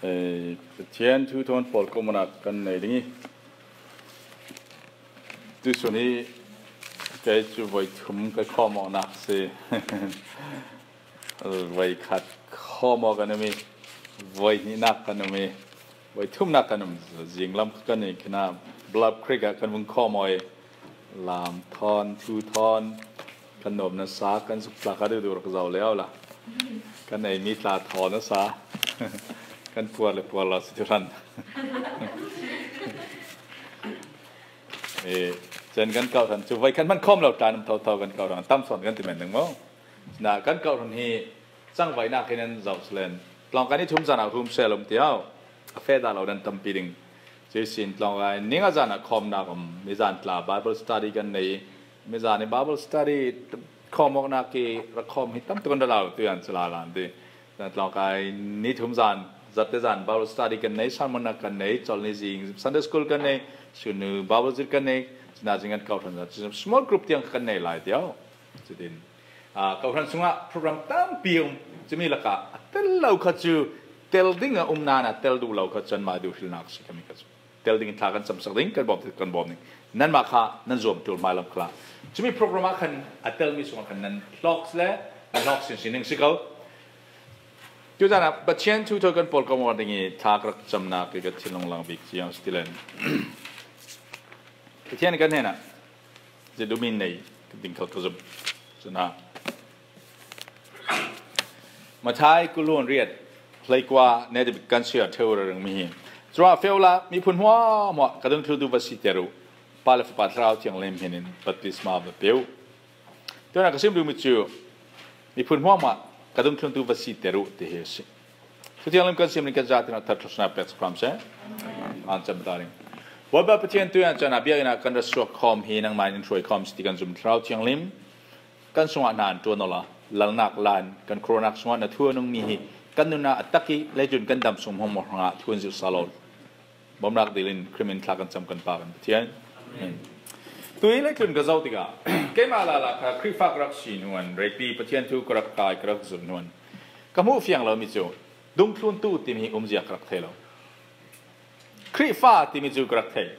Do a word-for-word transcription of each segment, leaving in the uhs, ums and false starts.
Pathian thu thawn pawlkomnak kan nei ding hi. Tusun hi kei cu voi thum ka khawm awknak si. Voi khat khawm awk kan um i, voi hnihnak kan um i, voi thumnak kan um. Zinglam kha kan i khin ah Bluff Creek ah kan vung khawm aw i, lam thawn, thu thawn, kan nuam nasa, kan zuk tla ka duhduh rak zoh lio la. Kan ei mi tla thaw nasa. Kan puar le puar lo si tu hran. Eh, cun kan kau hran cu voi kan hman khawm lo tla nam thotho kan kau hran tam sawn kan ti men ding maw? Na kan kau hran hi cangvainak hi nan zoh selen. Tlawngkai ni thum zan ah hum sel um ti au. A feh dah lo nan tampi ding. Cuisin tlawngkai ning a zan ah khawmnak um. Mi zan tla Bible study kan nei. Mi zan i Bible study khawm awknak i rak khawm hi tam tuk kan ra lo tu yan cala lan ti. Zan tlawngkai ni thum zan, zate zan Bible study kan nei, sermon kan nei, colni zing Sunday school kan nei, sunu Bible zir kan nei, cina zing kan kau hran zan, small group tiang kan nei lai ti au. Cutin, ah, kau hran sungah program tampi um, cumi lakah a tel lo kha cu tel ding a um nan a tel duh lo kha cu anmah duh hrilnak si kami kha cu. Tel ding thla kan camsak ding, kan bawm, kan bawm ding. Nanmah kha nan zuam ṭul hmai lam kha la. Cumi program ah khan a telmi sungah khan nan hlawk le, nan hlawk sinsin ding si ko. Cu zan ah Pathian thu thawn kan pawlkom awk ding i thla ka rak camnak i ka thinlung lang bik ciang si ti len. Pathian kan hnenah zia dumin nei ka ding khal ka zum. Cun ah Mathai kul hluan riat hleikua ne kan siar theu rengmi hi. Cua feu la miphun hmuahhmuah ka dungthluntu va si ter uh. Pa le Fapa Thlarau Thianghlim hmin in baptisma va pe uh. Tuan a ka sim duhmi cu miphun hmuahhmuah ka dungthluntu va si ter uh ti hi a si. Thutiang lim kan sim ning kan zate nak thar thluasnak pek sakram seh. An cam ta ding. Bawipa Pathian tuyan caan ah biakinn ah kan ra suak khawm hi nangmah in in hruai khawm si ti kan zum Thlarau Thianghlim kan sungah hna an ṭuan awla lalnak lan kan khawhnak sungah na thu a nungmi hi kan nunah a tak i leitlun kan dam sung hmawngmawh hrangah thu an zirh sal aw. Bawmnak dil in Khrih min thla kan cam kan Pa kan Pathian. Amen. Tui leitlun ka zoh tikah keimah lala kha Khrihfa ka rak si hnuan, reipi Pathian thu ka rak kai, ka rak zumh hnuan ka hmuh fiang lomi cu dungthluntu timi hi umzia ka rak thei lo. Khrihfa timi cu ka rak thei.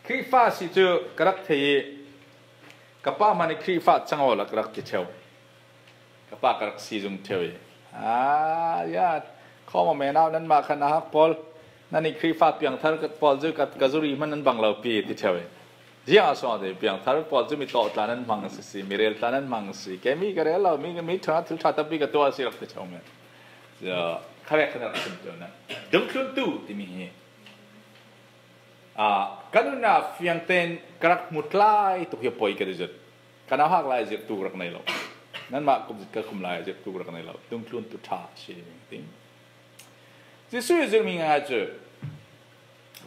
Khrihfa si cu ka rak thei i ka pa hmanh i Khrihfa cang awla ka rak ti ṭheu. Ka pa ka rak si zung ṭheu i, "Ah, ya, khawm a menau nanmah khan a hak pawl, nan i Khrihfa piangthar ka pawl cu ka, ka zuri hman nan bang lo pi," ti ṭheu i. Ziang a sawh ti piangthar pawl cu mi tawh tla nan hmang a si, si, mi rel tla nan hmang a si. Kei mi ka rel lo, mi, mi ṭha, thil ṭha tampi ka tuah a si rak ti ṭheu men. Kharek khan rak sim ṭheu na. Dungthluntu timi hi, ah, ka nunnak fiang tein ka rak hmu tlai tuk hi a poi ka ti zet. Ka nauhak lai zirhtu rak nei lo. Nanmah kum zit ka khum lai zirhtu rak nei lo. Dungthluntu ṭha a si ding. Jesuh i zirhmi ngai cu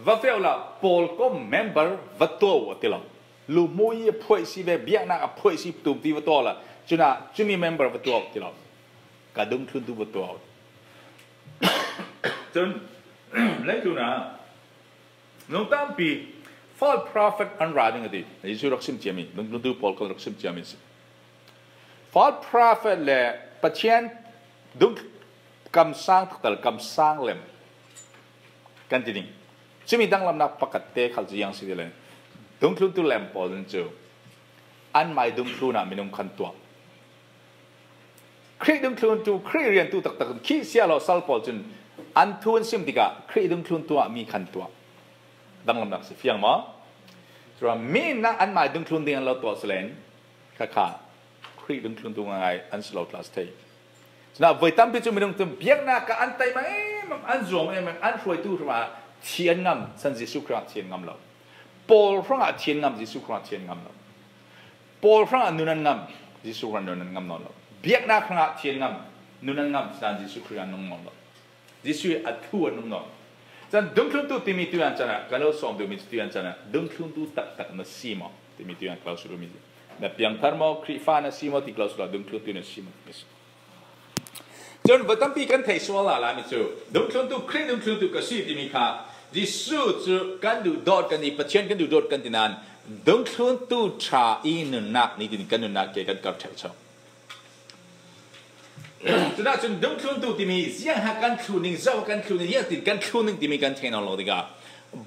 va feh la pawlkom member va tuah u a ti lo. Luhmui a phuaih si ve, biaknak a phuaih si tumpi va tuah la. Cunah cumi member va tuah u a ti lo. Ka dungthluntu va tuah u. Cun leitlun ah nung tampi false prophet an ra ding a ti. Jesuh rak sim ciami, dungthluntu pawl kan rak sim ciami si. False prophet le Pathian dung kamsang taktak, kamsang lem kan ti ding. Cumi danglamnak pakhat te khal ziang si ti le dungthluntu lem pawl in cu anmai dungthlun ah minung khan tuah. Khrih dungthluntu, Khrih riantu taktak in khih sia lo sal pawl cun an thu an sim tikah Khrih dungthluntu ah mi khan tuah. Danglamnak si fiang maw? Cun mi nak anmai dungthlun ding an lo tuah selen kha kha Khrih dungthluntu ngaingai an si lo tla si thei. Cunah voi tampi cu minung tum biaknak ah an taimang em em, an zuam em em, an hruaitu hrangah thi an ngam, san Jesuh Khrih ah thi an ngam lo. Pawl hrangah thi an ngam, Jesuh Khrih ah thi an ngam lo. Pawl hrangah nun an ngam, Jesuh hrang nun an ngam nawn lo. Biaknak hrangah thi an ngam, nun an ngam, caan Jesuh Khrih an nung nawn lo. Jesuh a thu an nung nawn. Cun dungthluntu timi tuyan caan ah, ka lo sawm duhmi cu tuyan caan ah, dungthluntu taktak na si maw? Timi tuyan ka lo sut duhmi si. Na piangthar maw, Khrihfa na si maw, ti ka lo sut lo, dungthluntu na si maw, timi si. Cun voi tampi kan theih sual lala mi cu dungthluntu, Khrih dungthluntu ka si timi kha Jesuh cu kan duhdawt kan ti, Pathian kan duhdawt kan ti nain dungthluntu ṭha i nunnak nitin kan nunnak ke kan kar ṭheu cheu. Cunah cun dungthluntu timi ziang ha kan thlun ding, zo ha kan thlun ding, ziang tin kan thlun ding timi kan thei nawn lo tikah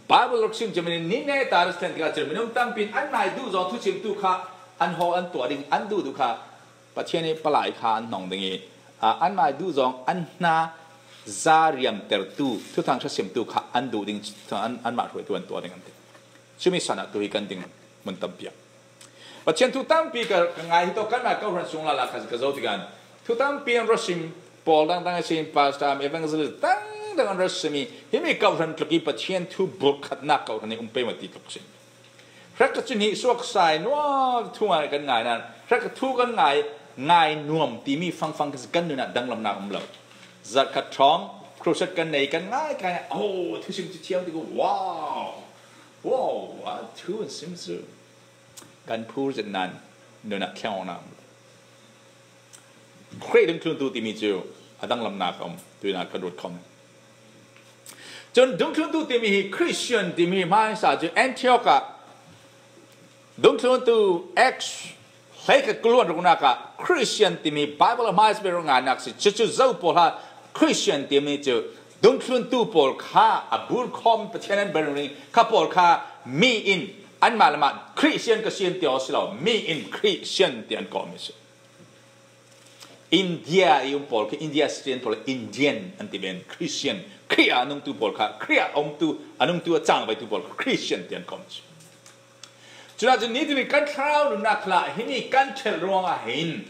Bible rak sim ciami ni ne ta rak thlen tikah cun minung tampi in anmai duh zong thuchimtu kha an haw an tuah ding, an duh duh kha Pathian ih palai kha an hnong ding ih, aa, anmai duh zong an hna za riamtertu thuthang ṭha simtu kha an duh ding, an, anmah hruaitu an tuah ding an ti. Cumi san ah tu hi kan ding mun tampi ah Pathian thu tampi ka, ka ngai hi tawh, kanmah kawhhran sung lala kha ka zoh tikah thu tampi an rak sim, pawl dangdang a sin, pastor, evangelist dangdang an rak sim ih, himi kawhhran tluk ih Pathian thu burhkhatnak kawhhran ih um pei maw ti tluk a sin. Hrekkhat cu nih suak sai nuam thu ngai kan ngai nain, hrekkhat thu kan ngai, ngai nuam timi fangfang kan nun ah danglamnak um lo. Zarhkhat ṭhawng, crusade kan nei, kan ngai, kan ngai, oh, thusim cu thiam tik uh, wow, wow, a thu an sim cu kan phur zet nain nun ah thleng awknak um lo. Khrih dungthluntu timi cu a danglamnak a um, tuihnak kan ruat khawm. Cun dungthluntu timi hi, Christian timi hi hmaisa cu Antioch ah dungthluntu Acts hleikhat kul hluan ruknak ah Christian timi Bible a hmaisa beiruk ngainak si. Cucu zo pawl ha Christian timi cu dungthluntu pawl kha a burkhawm Pathian an bel ring kha pawl kha mi in anmah lamah Christian ka si an ti aw si lo, mi in Christian ti an kawhmi si. India ih um pawl kha, India Christian pawl Indian an ti men, Christian, Khrih ah a nungtu pawl kha, Khrih ah a umtu, a nungtu a cang veitu pawl kha Christian ti an kawm cu. Cunah cun nitin kan thlarau nunnak khalah himi kan ṭhelh ruangah hin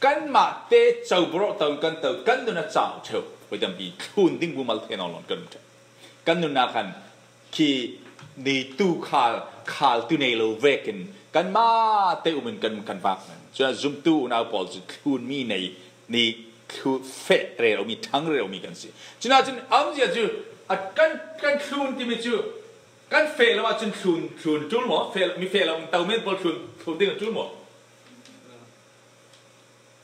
kanmah te coburh to kan to, kan nun a cau ṭheu, voi tampi thlun ding bumal thei nawn lo kan um ṭheu. Kan nunnak khan khi ni tu khal, khal tu nei lo vekin kanmah te um in kan, kan vak ngan. Cunah zumtu unau pawl cu thlunmi nei ni thlu feh rero mi, ṭhang rero mi kan si. Cunah cun amzia cu a kan, kan thlun timi cu kan feh lo ahcun thlun, thlun ṭul maw? Feh, mi feh lo, to men pawl thlun, thlun ding a ṭul maw?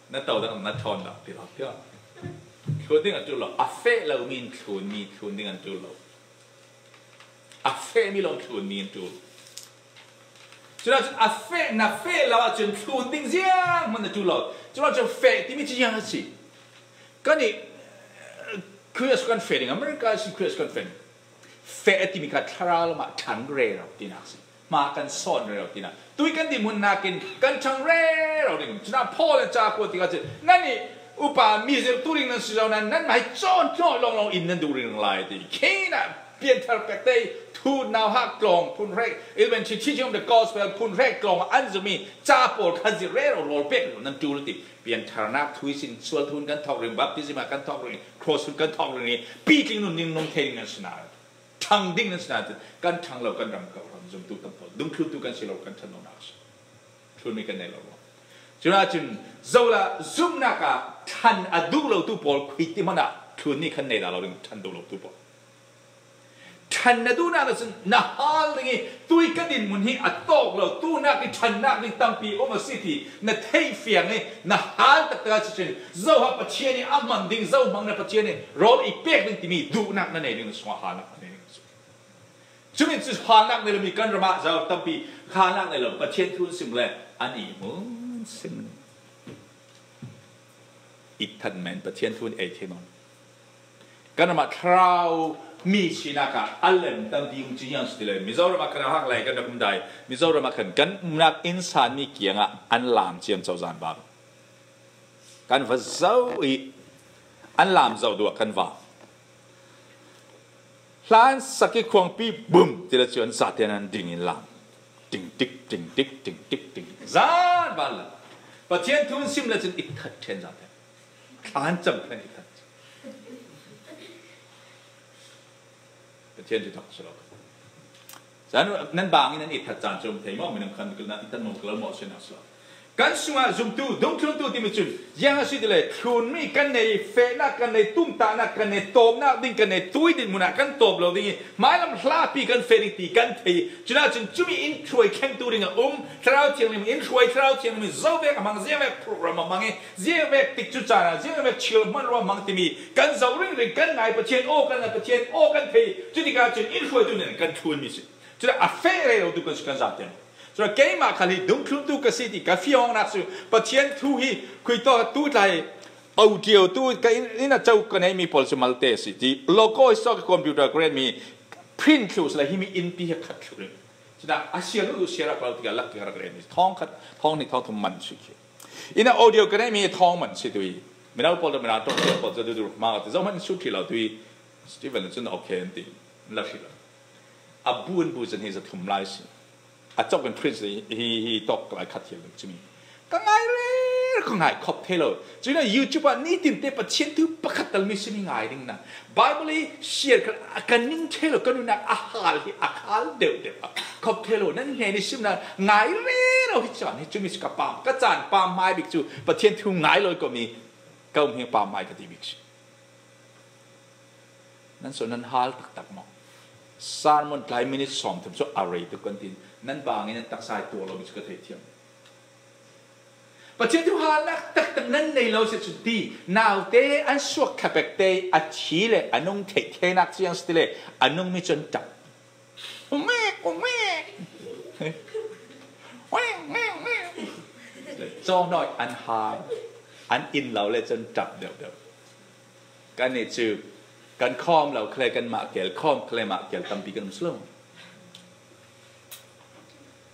Na to dang na ṭhawn dang ti lo, ti lo. Thlun ding a ṭul lo. A feh lo mi in thlun mi, thlun ding an ṭul lo. A feh mi lawng thlun mi an ṭul. Cunah cun a feh, na feh lo ahcun thlun ding zianghman na ṭul lo. Cunah cun feh timi cu ziang a si. Kan ih, eh, Khrih kan feh ding, America sin Khrih kan feh ding. Feh a timi kha thlarau lamah ṭhang rero tinak si. Hma kan sawn rero tinak. Tui kan dinhmun nakin kan ṭhang rero ding. Cunah Paul in ca kuat tikah cun, nannih upa mi zirhtu ding nan si zo nain, nanmah hi cawn hnawh lawnglawng in nan duh ringring lai ti. Khinah pianthar pek te, thu nauhak tlawng phun hrek, elementary teaching of the gospel phun hrek tlawng an zummi ca pawl kha zirh rero rawl pek nan ṭul ti. Piantharnak thu ihsin sual thu in kan thawk ring, baptism ah kan thawk ring, cross thu in kan thawk ring, pitling nun ning nung thei ding nan si nain, ṭhang ding nan si nain, kan ṭhang lo, kan ram kawhhran zumtu tam pawl, dungthluntu kan si lo, kan ṭhan lonak a si. Thlunmi kan nei lo ruang. Cunah cun zola zumhnak ah ṭhan a duh lotu pawl khui ti hmanh ah thlunmi kan nei dah lo ding, ṭhan duh lotu pawl. Ṭhan na duhnak na cun na hal ding ih, tui ka dinhmun hi a tawk lo, tunak ih ṭhannak ding tampi um a si ti na theih fiang ih, na hal taktak ah cun zo ha Pathian ih a hman ding, zo hmang na Pathian ih rawl i pek ding timi duhnak na nei ding, na sungah halnak na nei ding a si. Cumi cu halnak nei lomi kan ram ah zo tampi halnak nei lo, Pathian thu an sim le an ihmun sim. Iththat men Pathian thu an ei thei nawn. Kan ram ah thlarau mi sinak ah a lem tampi um cu ziang si ti le, Mizoram ah kan a hak lai kan rak um dai. Mizoram ah khan kan umnak innsanmi kiangah an lam ciamco zan bak. Kan va zoh ih an lam zoh duh ah kan va. Hlan sak ih khuangpi bum ti le cu an zate nan ding in lam. Ding dik, ding dik, ding dik, ding. Zan van la. Pathian thu an sim le cun i that ṭhen zate. Thlan cam khan i that. Pathian cu thak si lo. Cun nan bang in nan i that caan cu um thei maw? Minung khan nan i that maw, ka lo maw, si nak si lo. Kan sungah zumtu, dungthluntu timi cun ziang a si ti le, thlunmi kan nei, fehnak kan nei, tumtahnak kan nei, tawpnak ding kan nei, tui dinhmun ah kan tawp lo ding ih, hmailam hlapi kan feh ding ti kan thei. Cunah cun cumi in hruai thlengtu ding a um, Thlarau Thianghlim in hruai, Thlarau Thianghlim in zo vek a hmang, ziang vek program a hmang ih, ziang vek tik cu caan ah, ziang vek chil hman ruah hmang timi kan zoh ringring, kan ngai Pathian aw, kan ngai Pathian aw, kan thei. Cutikah cun in hruaitu nih kan thlunmi si. Cun a feh rero tu kan si kan zate. Cun keimah khal hi dungthluntu ka si ti ka fiang awknak cu Pathian thu hi khuitawk tu tlai Audio tu ka inn, inn a chau ka nei mi pawl chu malte si ti. Logo i sawk computer ka ren mi print thlu si la hi mi in pi ha khat thlu. Chuna a siar lu siar a kal ti ka lak ti ka ren mi. Thawng khat, thawng ni thawng thum man si ki. Inn a audio ka nei mi thawng man si tui. Minau pawl da minau tawk pawl chu du du ma ka ti zo man su thi lo tui. Stephen chun okay an ti. La thi lo. A bu an bu chan hi za thum lai si. A chawk in prince hi, hi tawk lai khat hial ding chimi. Ka ngai rero, ka ngai khop thei lo. Chuna YouTube ah nitin te Pathian thu pakhat tal mi simi ngai ding na. Bible hi share ka, ka ning thei lo, ka nuna a hal hi, a hal deuh deuh a. Khop thei lo, nan hne ni sim na ngai rero hi chan hi chumi ka pam, ka chan pam mai bik chu Pathian thu ngai lo ko mi ka um hi pam mai ka ti bik chu. Nan so nan hal tak tak maw. Sermon tlai minute sawm thum so a rei tu kan tin. Nan bangin nan taksa hi tuak lo mi chu ka thei thiam. Pathian thu hal nak tak tak nan nei lo si chu ti. Naute an suak kha pek te a thi le a nung thei thei nak chiang si ti le a nung mi chun tak. Umek, umek. Umek, umek, umek. Chaw noi an hal. An in lo le chun tak deuh deuh. Kan ni chu, kan khawm lo khle kan mah kel, khawm khle mah kel tampi kan um si lo.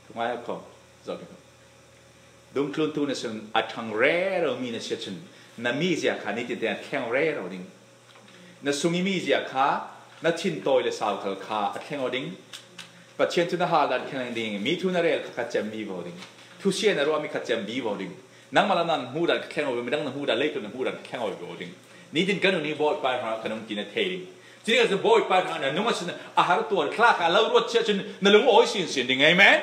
Thungai a khawm, zawk in. Dungthlun tu na sung a thang rero mi na sia chun, na mi zia kha nitin te a thleng rero ding. Na sung i mi zia kha, na thin tawi le sau khal kha a thleng aw ding. Pathian thu na hal dan thleng ding, mi thu na rel kha ka chem bi vo ding. Thu sia na ruah mi kha chem bi vo ding. Nangmah lam nan hmuh dan ka thleng aw, midang na hmuh dan, leitlun na hmuh dan ka thleng aw ding. Nitin ka nun hi Bawipa hrangah ka nung ti na thei ding. Chini ka zun Bawipa hrangah na nung a sin a har tuar thlak a lo ruat sia chun na lung awi sin sin ding. Amen.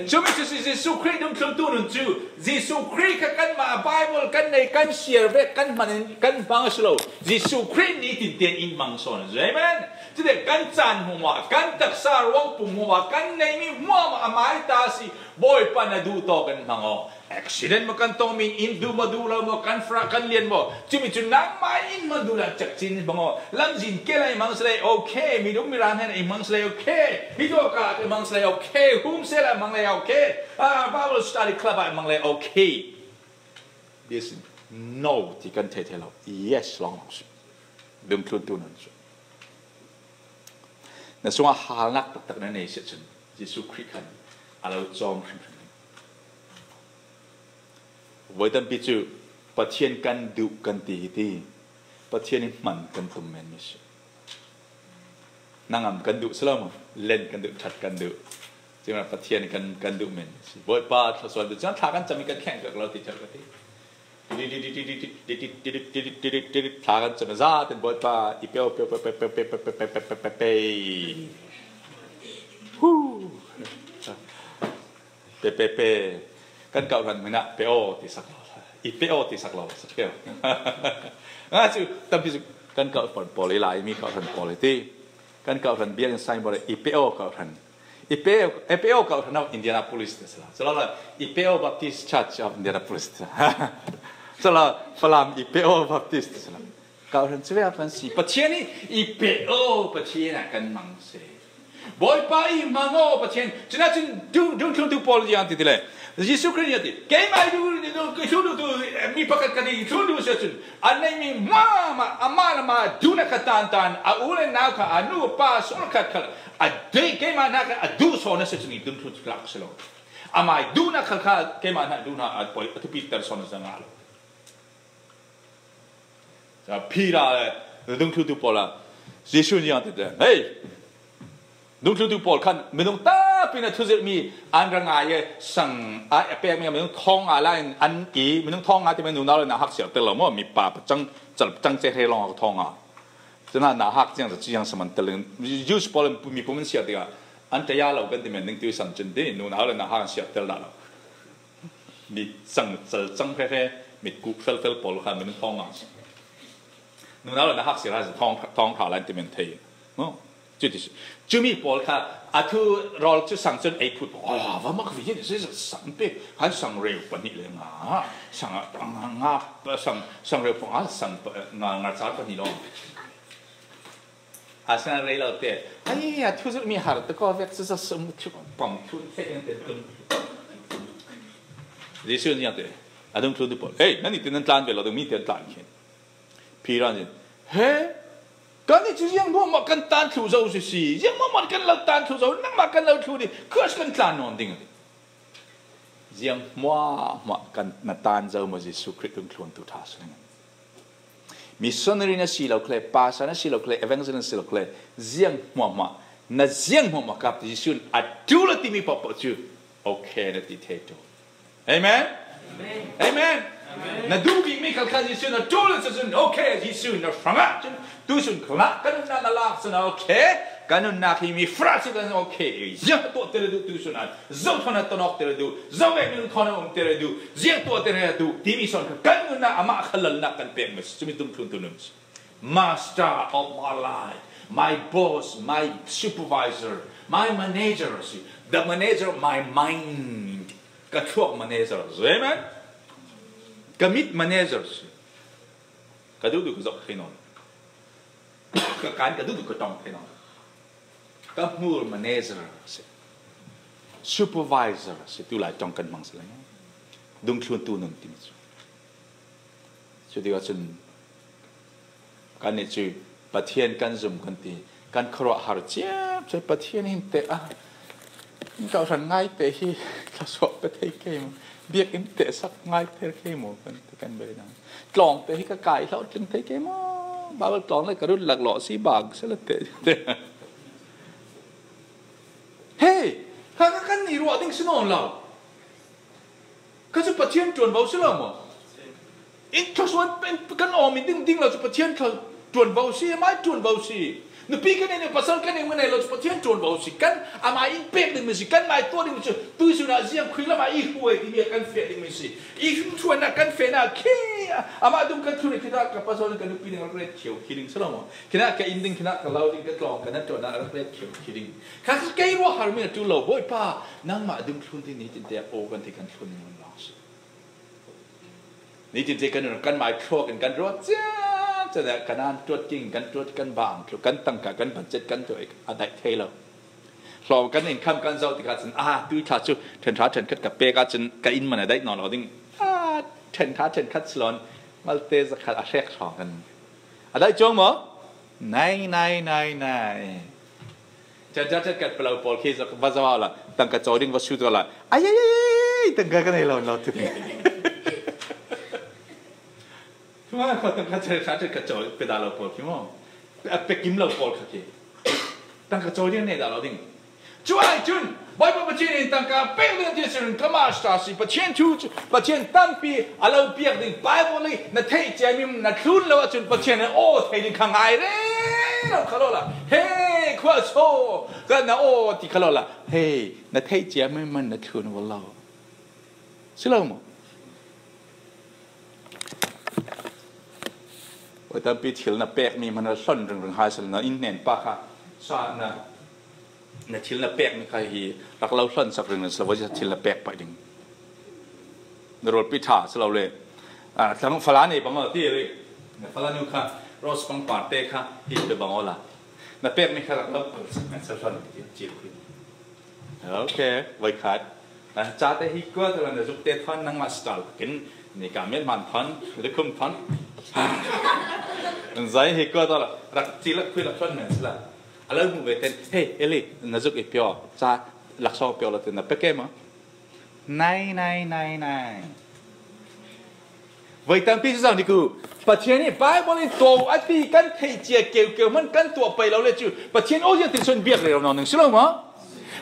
Chumi chu si Jesu Khrih dungthlun tu nun chu Jesu Khrih kha kanmah a Bible kan nei, kan share vek, kan hman in kan hmang a si lo. Jesu Khrih nitin tian in hmang sawn a si. Amen. Chute kan chan hmuah, kan taksa ruang pum hmuah, kan nei mi hmuah a mai ta si. Bawipa na duh tawh kan hmang aw. Accident maw kan tawng min in duh maw duh lo maw kan fra kan lian maw. Chumi chu nangmah in maw duh lo chak chin hmang aw. Lamzin ke lai hmang silai okay. Mi dum mi ran hen i hmang silai okay. Mi dawka i hmang silai okay. Hum se lai hmang lai okay. Ah, Bible study club ai hmang lai okay. Biasin no ti kan thei thei lo. Yes long long si. Dungthlun tu nun si. Na sungah halnak taktak na nei sia chun Jesu Khrih khan a lo cawm hrim hrim. Voi tampi chu Pathian kan duh kan ti hi ti. Pathian in hman kan tum men mi si. Nangam kan duh si lo maw? Len kan duh, that kan duh. Chimah Pathian kan, kan duh men mi si. Bawipa thluasual duh. Chimah thla kan cam i kan khen kak lo ti char ka ti. Thla kan cam za tin Bawipa i peo, peo, peo, peo. Hu. Pe, pe, pe. Kan kau hran mina pe o ti sak lo. I pe o ti sak lo. Sak keo. Nga chu tampi chu kan kau hran pawl i lai mi kau hran pawl i ti. Kan kau hran biak in sign board i pe o kau hran. I pe, i pe o kau hran au Indianapolis ti sala. Sala la i pe o Baptist Church of Indianapolis ti. Sala Falam i pe o Baptist ti sala. Kau hran chu ve a hran si. Pathian i, i pe o Pathian a kan mang se. Bawipa i mang o Pathian. Chuna chun du, dungthlun tu pawl yang ti ti le. Jesu Khrih yang ti. Keimah i du, du, du, i thlun du tu, eh, mi pakhat ka ti, i thlun du sia chun. A nei mi ma, ma, a ma, ma, duna ka tan tan. A u le nau kha, a nu pa, sol khat khat. A dei keimah na ka, a du so na sia chun i dungthlun tu lak silo. A mai duna kha kha, keimah na duna, a poi, a tu pi tar so na sa nga lo. Sa phira le, dungthlutu pawl a, Jesu nih a ti te, hei! Dungthlutu pawl khan, minung tampi na thuzirh mi an ra ngai e, sang a pek mi minung thawng nga la in an i, minung thawng nga ti mi nunau le na hak sial tel lo maw, mipa pa chang, chal, chang che hre long a thawng nga. Chuna na hak chiang sa chiang sa man tel in, Jews pawl mi pum in sial ti ka, an te ya lo kan ti men ding tu san chin ti, nunau le na hak sial tel da lo. Mi chang, chal chang hre hre, mi kuk fel fel pawl khan min thawng ngang si. Nunau le na hak si ra thawng, thawng hra lan ti min thei. No? Chu ti si. Chu mi pawl kha, a thu rawl chu sang chun ei phut. Oh, va mak vi ni si sang pe. Han sang reu pa ni le nga. Sang a, nga, nga, sang, sang reu pa nga, sang pa, nga, nga char pa ni lo. A sang rei lo te. Ai, a thu zuk mi har te ko vek sa sa sum chu pam thu te te tum. Jesu nih a te. A dungthluntu pawl, "Hei, nannih te nan tlan ve lo ding, mite an tlan khin." Peter in, "He, kannih cu ziang hmuahhmuah kan tan thluh zo sisi, ziang hmuahhmuah kan lo tan thluh zo, nangmah kan lo thluh ding, khuas kan tlan nawn ding," a ti. Ziang hmuahhmuah kan na tan zo maw, Jesuh Khrih dungthluntu ṭha si ning. Missionary na si lo khle, pastor na si lo khle, evangelist na si lo khle, ziang hmuahhmuah, na ziang hmuahhmuah kap Jesuh in a ṭul a timi pohpoh cu okay na ti thei ṭung. Amen? Amen. Na duh bikmi khalkha Jesuh na ṭul cun, okay, Jesuh na hrangah cun, tu cun khalkha kan nunnak na lak cun, okay, kan nunnak hi mi fra si kan, okay, ziang a tuah ter duh tu cun an, zo thawn a tonawk ter duh, zo vek nun thawn a um ter duh, ziang tuah ter duh, timi sawn kha kan nunnak amah kha lalnak kan pek mi si, cumi dungthluntu nun si. Master of my life, my boss, my supervisor, my manager si. The manager of my mind. Ka thluak manager si. Amen? Ka mit manager si. Ka duhduh ka zoh thei nawn. Ka kan ka duhduh ka ṭong thei nawn. Ka hmur manager si. Supervisor si. Tulai ṭong kan hmang si lai. Dungthluntu nun timi cu. Cutikah cun kannih cu Pathian kan zum kan ti, kan khuaruahhar ciamco Pathian in teh a, in kau hran ngai te hi thluasuah pe thei ke maw, biakinn teh sak ngai ter ke maw kan ti kan bei dang. Tlawng te hi ka kai hlawhtling thei ke maw, Baibal tlawng le ka run laklawh si bang si la teh. Hei, kha kha kannih ruah ding si nawn lo. Kha cu Pathian ṭuanvo si lo maw? In thluasuah kan awm in ding ding lo cu Pathian thla ṭuanvo si, amah ṭuanvo si. Nupi kan nei, pasal kan nei, kan nei lo cu Pathian ṭuanvo si. Kan amah in pek ding mi si, kan mah tuah ding mi si. Tuisun ah ziang khui lam ah i hruai ding mi kan feh ding mi si. I hruainak kan fehnak khi amah dung kan thun khi dah ka pasal ka nupi ding ret khio khi ding si lo maw? Khi dah ka in ding, khi dah ka lo ding, ka tlawng ka nan ṭuannak ret khio khi ding. Kha kha kei ruahhar mi a ṭul lo, Bawipa, nangmah dungthlun ti nitin te aw kan ti kan thlun ding lo si. Nitin te kan, kan mai thluak in kan ruat ciat, ciat kan an tuat king, kan tuat kan bang, kan tangka, kan budget kan tuat a daih thei lo. Hlawm kan in kham kan zoh tikah cun, ah, tui thla cu ṭhen ṭha ṭhen khat ka pek ah cun ka in man a daih nawn lo ding. Ah, ṭhen ṭha ṭhen khat si lo in malte zakhat a hrek hrawng kan. A daih cuang maw? Nai, nai, nai, nai. Ṭhen ṭha ṭhen khat palo pawl khi va zoh awla tangka cawi ding va sut awla. Ai, ai, ai, ai, tangka ka nei lo, lo ti. Tangka ṭhen ṭha ṭhen khat cawi pe dah lo pawl khi maw? A pe kim lo pawl kha khi. Tangka cawi ding nei dah lo ding. Cu ai cun, Baibal Pathian in tangka pek ding a ti cun, ka master si, Pathian thu cu, Pathian tampi a lo piak ding, Baibal i na theih ciami na thlun lo ahcun, Pathian in aw thei ding kha ngai rero kha lo la. He, khua so, ka na aw ti kha lo la. He, na theih ciami man na thlun vo lo. Si lo maw? Voi tampi thil na pekmi hmanh a hlon ringring hai sal na in hnen pa kha sa na, na thil na pekmi kha hi rak lo hlon sak ringring sal voi thil na pek paih ding. Na rualpi ṭha si lo le. Ah, tlang fala nei bang aw ti le. Na fala nu kha Rose pangpar te kha hi pe bang aw la. Na pekmi kha rak lo pal sak men sal hlon ti cil khui. Okay, voi khat. Ah, ca te hi kua tu la na zuk te thawn nangmah style kin ni ka mian man thawn, lukhum thawn. Zai hi kua tu la rak ci lak khui lak thawn men sila. A lo mu ve ten, hey, Eli, na zuk i pio, ca lak song pio la ten na pe ke ma. Nai, nai, nai, nai. Voi tampi cu zong dik u. Pathian nih Baibal in tuah a ti kan theih cia keu keu hmanh kan tuah pei lo le cu Pathian aw ziang tin son biak rero nawn ning si lo maw?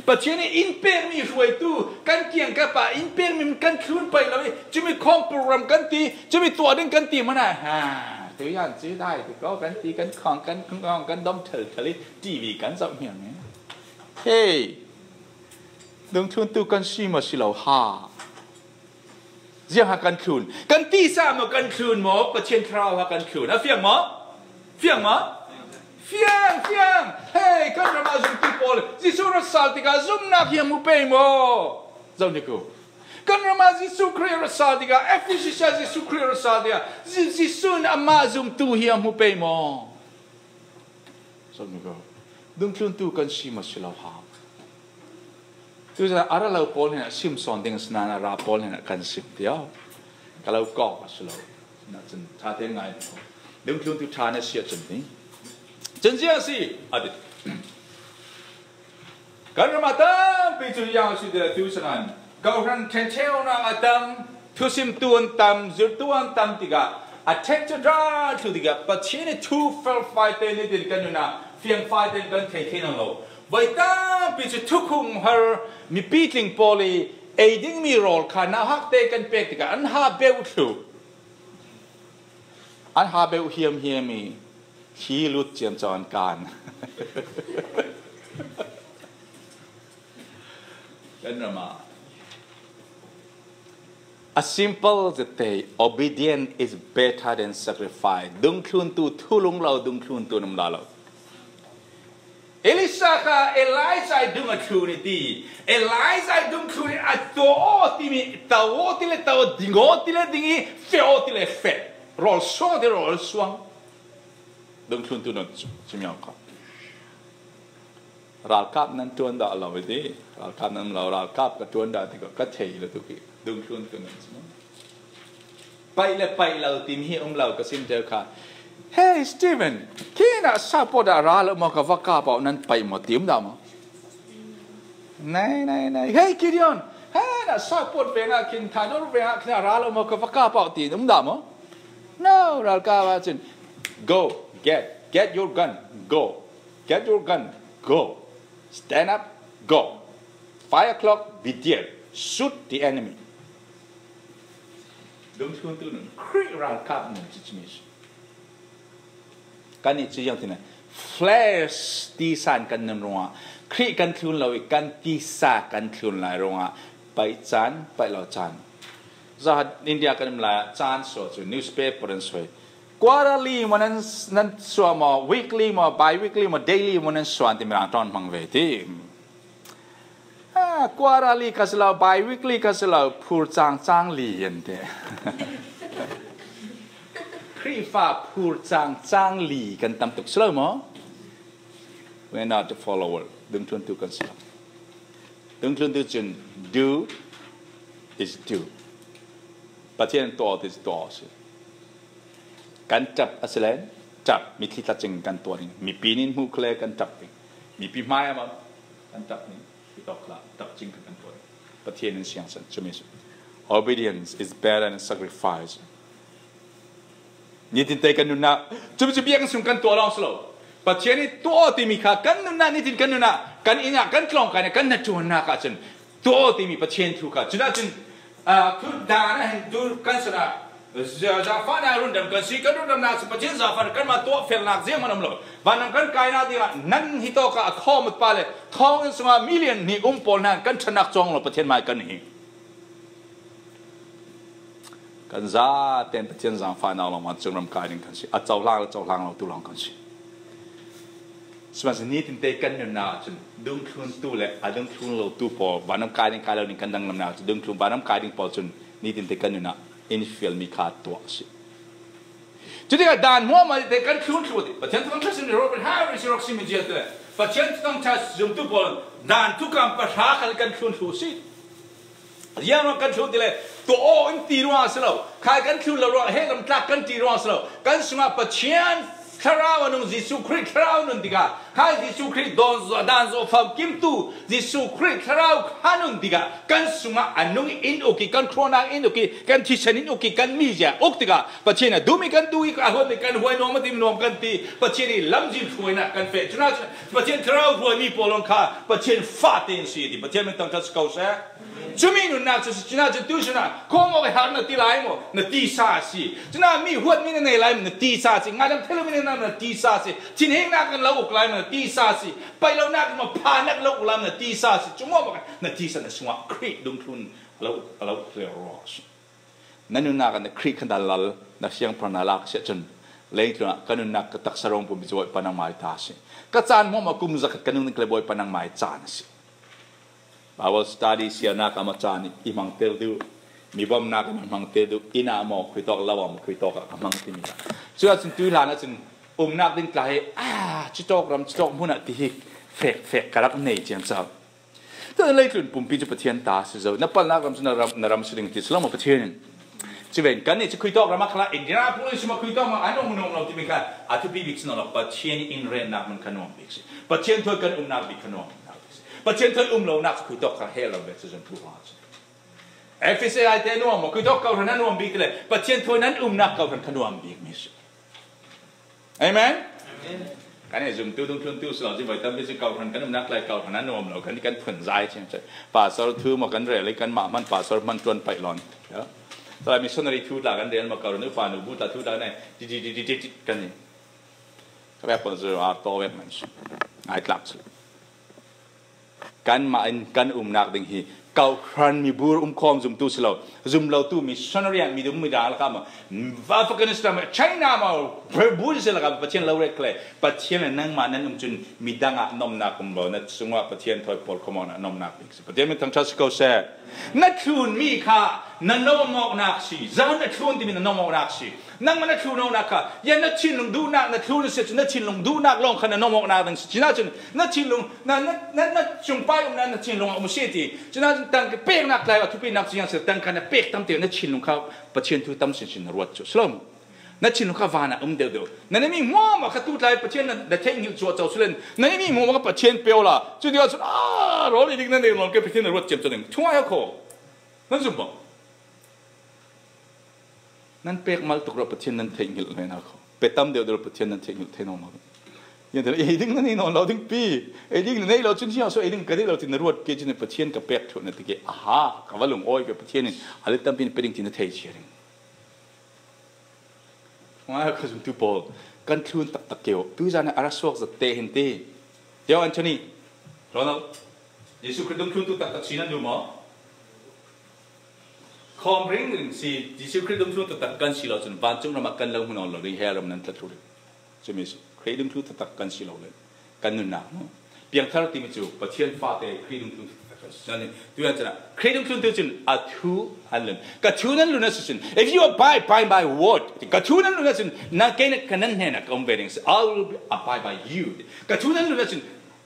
Pathian nih in pekmi hruaitu kan kiangkap ah in pekmi kan thlun pei lo i cumi khawng program kan ti, cumi tuah ding kan ti hmanh ah, ha, tu yan cu dai ti ko kan ti, kan khawng kan khawng kan dom thal thal i T V kan zoh hmiang i. Hey, dungthluntu kan si maw si lo ha? Ziang ha kan thlun? Kan tisa maw kan thlun maw? Pathian Thlarau ha kan thlun. A fiang maw? Fiang maw? Fiang, fiang. Hei, kan ram ah zumtu pawl, Jesuh rak sal tikah zumnak hi a hmu pei maw? Zoh nih ko. Kan ram ah Jesuh Khrih rak sal tikah, Efesus ah Jesuh Khrih rak sal tikah, Je-, Jesuh in amah zumtu hi a hmu pei maw? Zoh nih ko. Dungthluntu kan si maw si lo ha? Cucaah a ra lo pawl hin a sim sawn ding a si nain a ra pawl hin a kan sim tiah. Ka lo kawk a si lo. Na cun ṭha te ngai. Dungthluntu ṭha na si ahcun ni. Cun ziah a si? A ti. Kan ram a tampi cu ziah a si ti le tu sangan. Kawhhran ṭhenṭheunak a tam, thusimtu an tam, zirhtu an tam tikah, a ṭhek cu ṭha thlu tikah, Pathian i thu felfai te nitin kan nun ah fiangfai tein kan thei thei nawn lo. Voi tampi cu thukhunhar mipi tling pawl i ei dingmi rawl kha nauhak te kan pek tikah an ha beuh thlu. An ha beuh hiamhiam i thli lut ciamco an kan. Kan ram ah, a simple the day, obedient is better than sacrifice. Dungthluntu thulung lo dungthluntu an um lai lo. Elisha kha Elijah i dung a thlun i ti. Elijah i dung thlun i a tuah aw timi, to aw ti le to, ding aw ti le ding i, feh aw ti le feh. Rawl suang ti rawl suang. Dungthluntu nan cu, cumi kha. Ralkap nan ṭuan dah lo i ti. Ralkap nan um lo, ralkap ka ṭuan dah ti ko, ka thei lo tuk i. Dungthluntu nan cu. Paih le paih lo timi hi um lo ka sim ṭeu kha. Hey, Stephen, khi na support ah ra lo maw, ka va kap awk nan paih maw ti um dah maw? Nei, nei, nei. Hey, Gideon, hey, na support veng ah khin, thadur veng ah khin a ra lo maw, ka va kap awk ti um dah maw? No, ralkap ah cun, go, get, get your gun, go. Get your gun, go. Stand up, go. Five o'clock, be there. Shoot the enemy. Dungthluntu nun, Khrih ralkap nun cu cumi si. Kan i cu ziang ti na, flesh tisa in kan nun ruangah, Khrih kan thlun lo i kan tisa kan thlun lai ruangah, paih caan, paih lo caan. Zahat India kan um lai ah caan suah cu newspaper an suai. Quarterly maw nan, nan suah maw, weekly maw, bi-weekly maw, daily maw nan suah an ti, Mirang ṭawn hmang ve ti. Ha, quarterly kha si lo, bi-weekly kha si lo, phur cang cang li an ti. Khrihfa phur cang cang li kan tam tuk si lo maw? We're not the follower. Dungthluntu kan si lo. Dungthluntu cun do is do. Pathian tuah ti tuah si. Kan ṭap a si len, ṭap, mitthli tla cing kan tuah ding. Mipi nih hmuh khawh le kan ṭap ding. Mipi hmai ah maw kan ṭap ding. Hitawk kha ṭap cing kha kan tuah ding. Pathian in siangsan, cumi si. Obedience is better than sacrifice. Nitin te kan nunnak, cumi cu biakinn sung kan tuah lawng si lo. Pathian i tuah timi kha kan nunnak, nitin kan nunnak, kan inn ah, kan tlawngkai ah, kan hnaṭuannak ah cun tuah timi Pathian thu kha. Cunah cun, aa, tu dan ah hin tu kan sinah, za-, zaangfahnak rundam kan si, kan rundamnak cu Pathian zaangfahnak kanmah tuah felnak zianghman um lo. Vanram kan kainak dingah nan hitawk ah a khawm pa le thawnginn sungah million hnih um pawl hna kan ṭhatnak cawng lo, Pathian mai kan hi. Kan zaten Pathian zaangfahnak lawng vancung ram kai ding kan si. A cohlang le cohlang lo tu lawng kan si. Sihmanhsehlaw nitin te kan nunnak cun dungthluntu le a dungthlun lotu pawl vanram kai ding kai lo ding kan danglamnak cun dungthlun vanram kai ding pawl cun nitin te kan nunnak in fialmi kha tuah a si. Cutikah dan hmuahhmuah te kan thlun thluh ti. Pathian thangṭhat sim Robert Harris rak simi zia te Pathian thangṭhat zumtu pawl dan thukam pahra khan kan thlun thluh si. Ziang ruang kan thlun ti le, tuah aw in ti ruang a si lo. Khai kan thlun lo ruang, he lamtlak kan ti ruang a si lo. Kan sungah Pathian Thlarau a nung Jesuh Khrih Thlarau nun tikah, khai Jesuh Khrih dawn zawh, dan zawh famkimtu Jesuh Khrih Thlarau kha nun tikah, kan sungah a nung in uk i, kan khruahnak in uk i, kan thisen in uk i, kan mizia uk tikah, Pathian a dum i kan duh i, a huat i kan huai nuam a tim nuam kan ti, Pathian i lamzin hruainak kan feh. Cunah cun Pathian Thlarau hruaimi pawl kha Pathian fate in si ti, Pathian min thangṭhat si ko seh. Cumi nunnak cu, cunah cun tu cunah, khuamawk i har na ti lai maw? Na tisa a si. Cunah mi huatmi na nei lai maw? Na tisa a si. Ngaidam thei lomi na, na tisa a si. Thinhengnak kan lo uk lai maw? Na tisa a si. Paih lonak kan maw? Phanak lo uk lai maw? Na tisa a si. Cu maw na tisa na sungah Khrih dungthlun a lo, a lo rero a si. Na nunnak ah na Khrih khan dah lal, na siangpahrang na lak a si ahcun, leitlun ah ka nunnak ka taksa rawng pumpi cu Bawipa nangmai ta a si. Ka caan hmuahhmuah kum zakhat ka nung ding ka le Bawipa nangmai caan a si. Bible study siarnak ah maw caan i hmangter duh, mi bawmnak ah maw hmangter duh, inn ah maw khuitawk, lo ah maw khuitawk ah ka hmang timi kha. Cuah cun tuihlan ah cun umnak ding tla hi, ah, citawk ram, citawk hmun ah ti hi fek, fek ka rak nei ciamco. Cun leitlun pumpi cu Pathian ta a si zo. Na palhnak ram cu na ram, na ram si ding ti si lo maw Pathian in? Ci ven kan ni ci khui tawk ram ah kha la Indianapolis ma khui tawk ma an um nuam lo timi kha a thupi bik si nawn lo. Pathian in retnak man kha nuam bik si. Pathian thawi kan umnak bik kha nuam bik si. Pathian thawi um lonak ci khui tawk kha hel lo bek si zon thu ha si. F S A I te nuam maw, khui tawk kawhran a nuam bik ti le Pathian thawi nan umnak kawhran kha nuam bik mi si. Amen. Kan ei zumtu dungthluntu si lo ci voi tampi si kawhran kan umnak lai kawhran a nuam lo kan kan phun zai ci. Pastor thu maw kan rel i kan mah hman pastor hman tuan paih lawn. Tala missionary thu tla kan rel ma kawhran upa nu bu tla thu tla kan ei ti ti ti ti ti kan ni. Ka bek pon zero a to bek man si. Ngai tlak si. Kanmah in kan umnak ding hi kawhran mibur umkhawm zumtu si lo, zum lotu missionary an midum midang lakah maw, Afghanistan maw, China maw, bur si lakah Pathian lo rek le Pathian le nangmah nan um cun midang ah nomnak um lo, na sungah Pathian thawi pawl khawmawk na nomnak ding si. Pathian min thangṭhat si ko seh. Na thlun mi kha na nomawknak si, zan na thlun timi na nomawknak si. Nangmah na thlun awknak kha, yan na thinlung duhnak na thlun a si cun na thinlung duhnak lawng kha na nomawknak ding si. Cinah cun na thinlung, na, na, na, na cungpai umnak na thinlung a um si ti. Cinah cun tangka peknak tlai a thupinak ciang si tangka na pek tam te na thinlung kha Pathian thu tam sinsin na ruat cu si lo. Na thinlung kha van a um deuhdeuh. Na, na mi hmuahhmuah kha tu tlai Pathian na, na theihngilh cuahco si len. Na, na mi hmuahhmuah kha Pathian pio la. Cu tiah cun, ah, rawl i ding na nei nawn ke Pathian na ruat ciamco ding. Thungai a kho. Nan zum bang. Nan pek mal tuk rawh Pathian nan theihngilh hna kho. Pe tam deuh deuh Pathian nan theihngilh thei nawn lo. Yan deuh, ei ding na nei nawn lo ding pi. Ei ding na nei lo cun ziah so ei ding ka nei lo tin na ruat ke cun Pathian ka pek thuh na ti ke. Aha, ka va lung awi pe Pathian in a let tampi pe ding tin na thei cia ding. Ngai ka zumtu pawl kan thlun taktak keu. Tuizan a ra suak zat te hin ti. Teo Anthony, Ronald, Jesuh Khrih dungthluntu taktak si nan duh maw? Khawm ringring si, Jesuh Khrih dungthluntu taktak kan si lo cun vancung ram ah kan lo hmu nawn lo ding, hell ram nan tla thlu ding. Cumi si, Khrih dungthluntu taktak kan si lo le kan nunnak hmu. Piangthar timi cu Pathian fate Khrih dungthluntu taktak kan si. Cun tuyan cun Khrih dungthluntu cun a thu an lun. Ka thu nan lun a si cun, if you abide by my word, ka thu nan lun a cun, na kei na ka nan hnenah ka um ve ding si. I will be, abide by you. Ka thu nan lun a cun,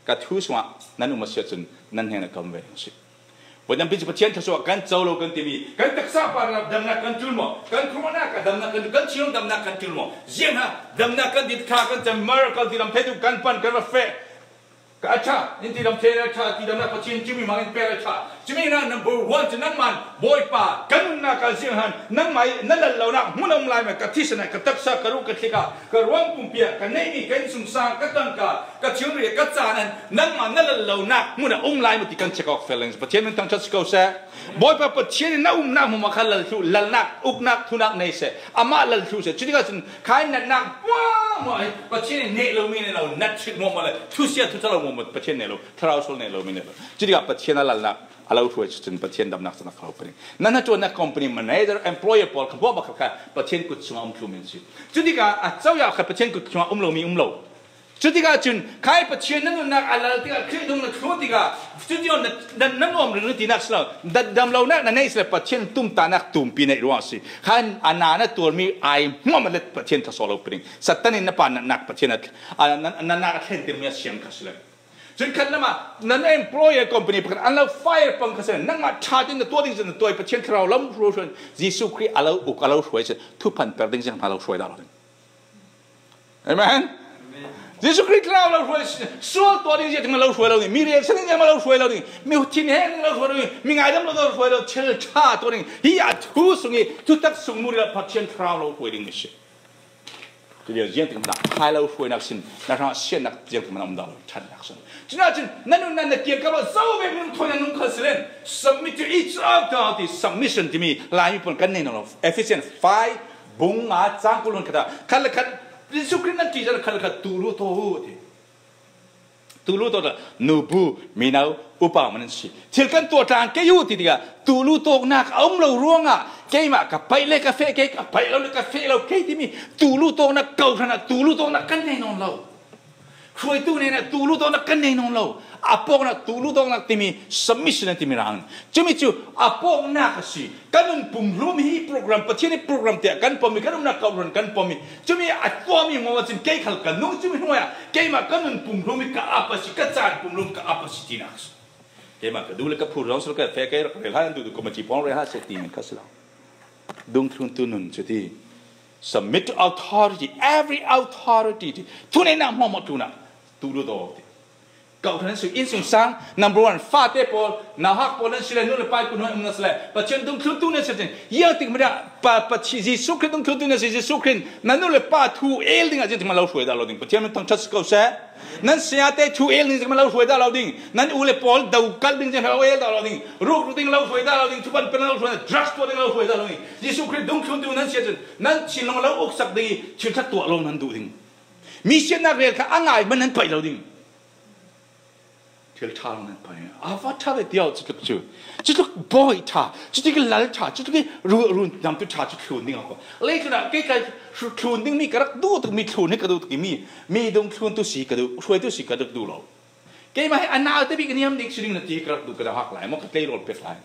ka thu sungah nan um a si ahcun nan hnenah ka um ve ding si. Voi tampi cu Pathian thluasuah kan co lo kan timi, kan taksa pa rap damnak kan ṭul maw? Kan khawhnak ah damnak kan ṭul, kan thinlung damnak kan ṭul maw? Ziangha damnak kan ti, thla kan cam, miracle ti lam thei tu kan pan kan va feh. Ka a ṭha, in ti lam thei a ṭha, ti damnak Pathian cumi hmang in pek a ṭha. Cumi hna number one cu nangmah Bawipa, kan nunnak ah zianghan, nangmah i na lal lonak hmun a um lai maw? Ka thisen ah, ka taksa, ka ruh, ka thlik ah, ka ruang pumpi ah, ka neihmi, ka innsungsang, ka tangka, ka thilri, ka caan an nangmah na lal lonak hmun a um lai maw ti kan check awk fel ding. Pathian min thangṭhat si ko seh. Bawipa Pathian in na umnak hmun kha lal thluh, lalnak, uknak, thunak nei seh. Amah lal thluh seh. Cutikah cun kha in natnak hmuahhmuah hi Pathian in neh lomi nei lo, nat ṭhit hmuahhmuah le thusia thuthalo hmuahhmuah Pathian neh lo, thlarau sual neh lomi nei lo. Cutikah Pathian a lalnak a lo hruai cun Pathian damnak cun a kho pah ding. Na hnaṭuannak company manager, employer pawl kha hmuahhmuah kha Pathian kut chungah um thluh men si. Cutikah a coyah kha Pathian kut chungah um lomi um lo. Cutikah cun, khai Pathian na nunnak a lal tikah, Khrih dung na thluh tikah, cuti na, na, na nuam ringring tinak si lo, da-, damlonak na neih si le Pathian tumtahnak tumpi neih ruang a si. Khan a na na tuarmi ai hmuahhmuah le Pathian thluasuah lo pah ding. Satan in na pa natnak Pathian a, a, na, na, na a thlentirmi a siang kha si lo. Cun khat lamah nan employer company pakhat an lo fire pang kha si lo. Nangmah ṭha tein na tuah ding cun na tuai Pathian thlarau lam hruai hruai. Jesuh Khrih a lo uk, a lo hruai cun thuphan per ding ziang hna lo hruai dah lo ding. Amen. Jesuh Khrih thlarau lo hruai, sual tuah ding ziah lo hruai lo ding, mi reaction ding ziah lo hruai lo ding, mi thinheng ding lo hruai lo ding, mi ngaidam lo hruai lo, thil ṭha tuah ding. Hi a thu sung i thutak sung muri lo Pathian thlarau lo hruai ding a si. Cuti ziang tik hmanh hai lo hruainak sin, na hrang siannak ziang tik hmanh um dah lo, ṭhatnak sin. Cunah cun, na nun nan na kiang ka lo zo ve, min thawi na nung kha si len, submit to each other, ti submission timi, Lai mi pun kan nei lo. Ephesians five, bung nga cang kul hun khat ah, khat le khat, Jesuh Khrih nan ṭih zan khat le khat tu lu tawk u ti. Tu lu tawk, nubu, mino, upa man an si. Thil kan tuah tlang kei u ti tikah, tu lu tawknak a um lo ruangah, keimah ka paih le ka feh kei, ka paih lo le ka feh lo kei timi, tu lu tawknak kawhhran ah tu lu tawknak kan nei nawn lo. Hruaitu hnenah tu lu tawknak kan nei nawn lo. A pawknak tu lu tawknak timi submission an timi rang. Cumi cu a pawknak a si. Kan nun pumhlum hi program, Pathian hi program tiah kan pom i, kan umnak kawhhran kan pom i. Cumi a tuahmi hmuahhmuah cun kei khal kan nung cumi hnuai ah keimah kan nun pumhlum i ka ap a si, ka caan pumhlum ka ap a si tinak a si. Keimah ka duh le ka phur zong si lo, ka feh kei rak rel hai an duhduh committee pawng rel hai seh ti men kha si lo. Dungthluntu nun cu ti, submit to authority, every authority ti, thuneihnak hmuahhmuah tlunah tu duhdaw ti. Kawhhran sung, innsungsang, number one, fate pawl, nauhak pawl nan si le, nu le pa kun hmanh um nan si le, Pathian dungthluntu nan si le, ziangtik hmanh ah, pa, pa, Jesuh Khrih dungthluntu nan si, Jesuh Khrih, na nu le pa thu el dingah ziangtik hmanh lo hruai dah lo ding. Pathian min thangṭhat si ko seh. Nan sayate thu el ding ziangtik hmanh lo hruai dah lo ding. Nan u le pawl dokalh ding ziangtik hmanh lo el dah lo ding. Ruk ding lo hruai dah lo ding. Thupan pen lo hruai, drugs tuah ding lo hruai dah lo ding. Jesuh Khrih dungthluntu nan si ahcun, nan thinlung lo uksak ding i, thil ṭha tuah lo nan duh ding. Mi siatnak rel kha a ngai hmanh nan paih lo ding. Thil ṭha lo nan paih. A va ṭha ve tiah cutluk cu. Cutluk bawi ṭha, cutluk i lal ṭha, cutluk i ru-, rundamtu ṭha cu thlun ding a ko. Leitlun ah kei ka thlun dingmi ka rak duh tuk, mi thlun hi ka duh tuk i mi, mi dungthluntu si ka duh, hruaitu si ka rak duh lo. Keimah hi a naute bik niam dik si ding na ti ka rak duh, ka rak hak lai maw, ka tleirawl pek lai.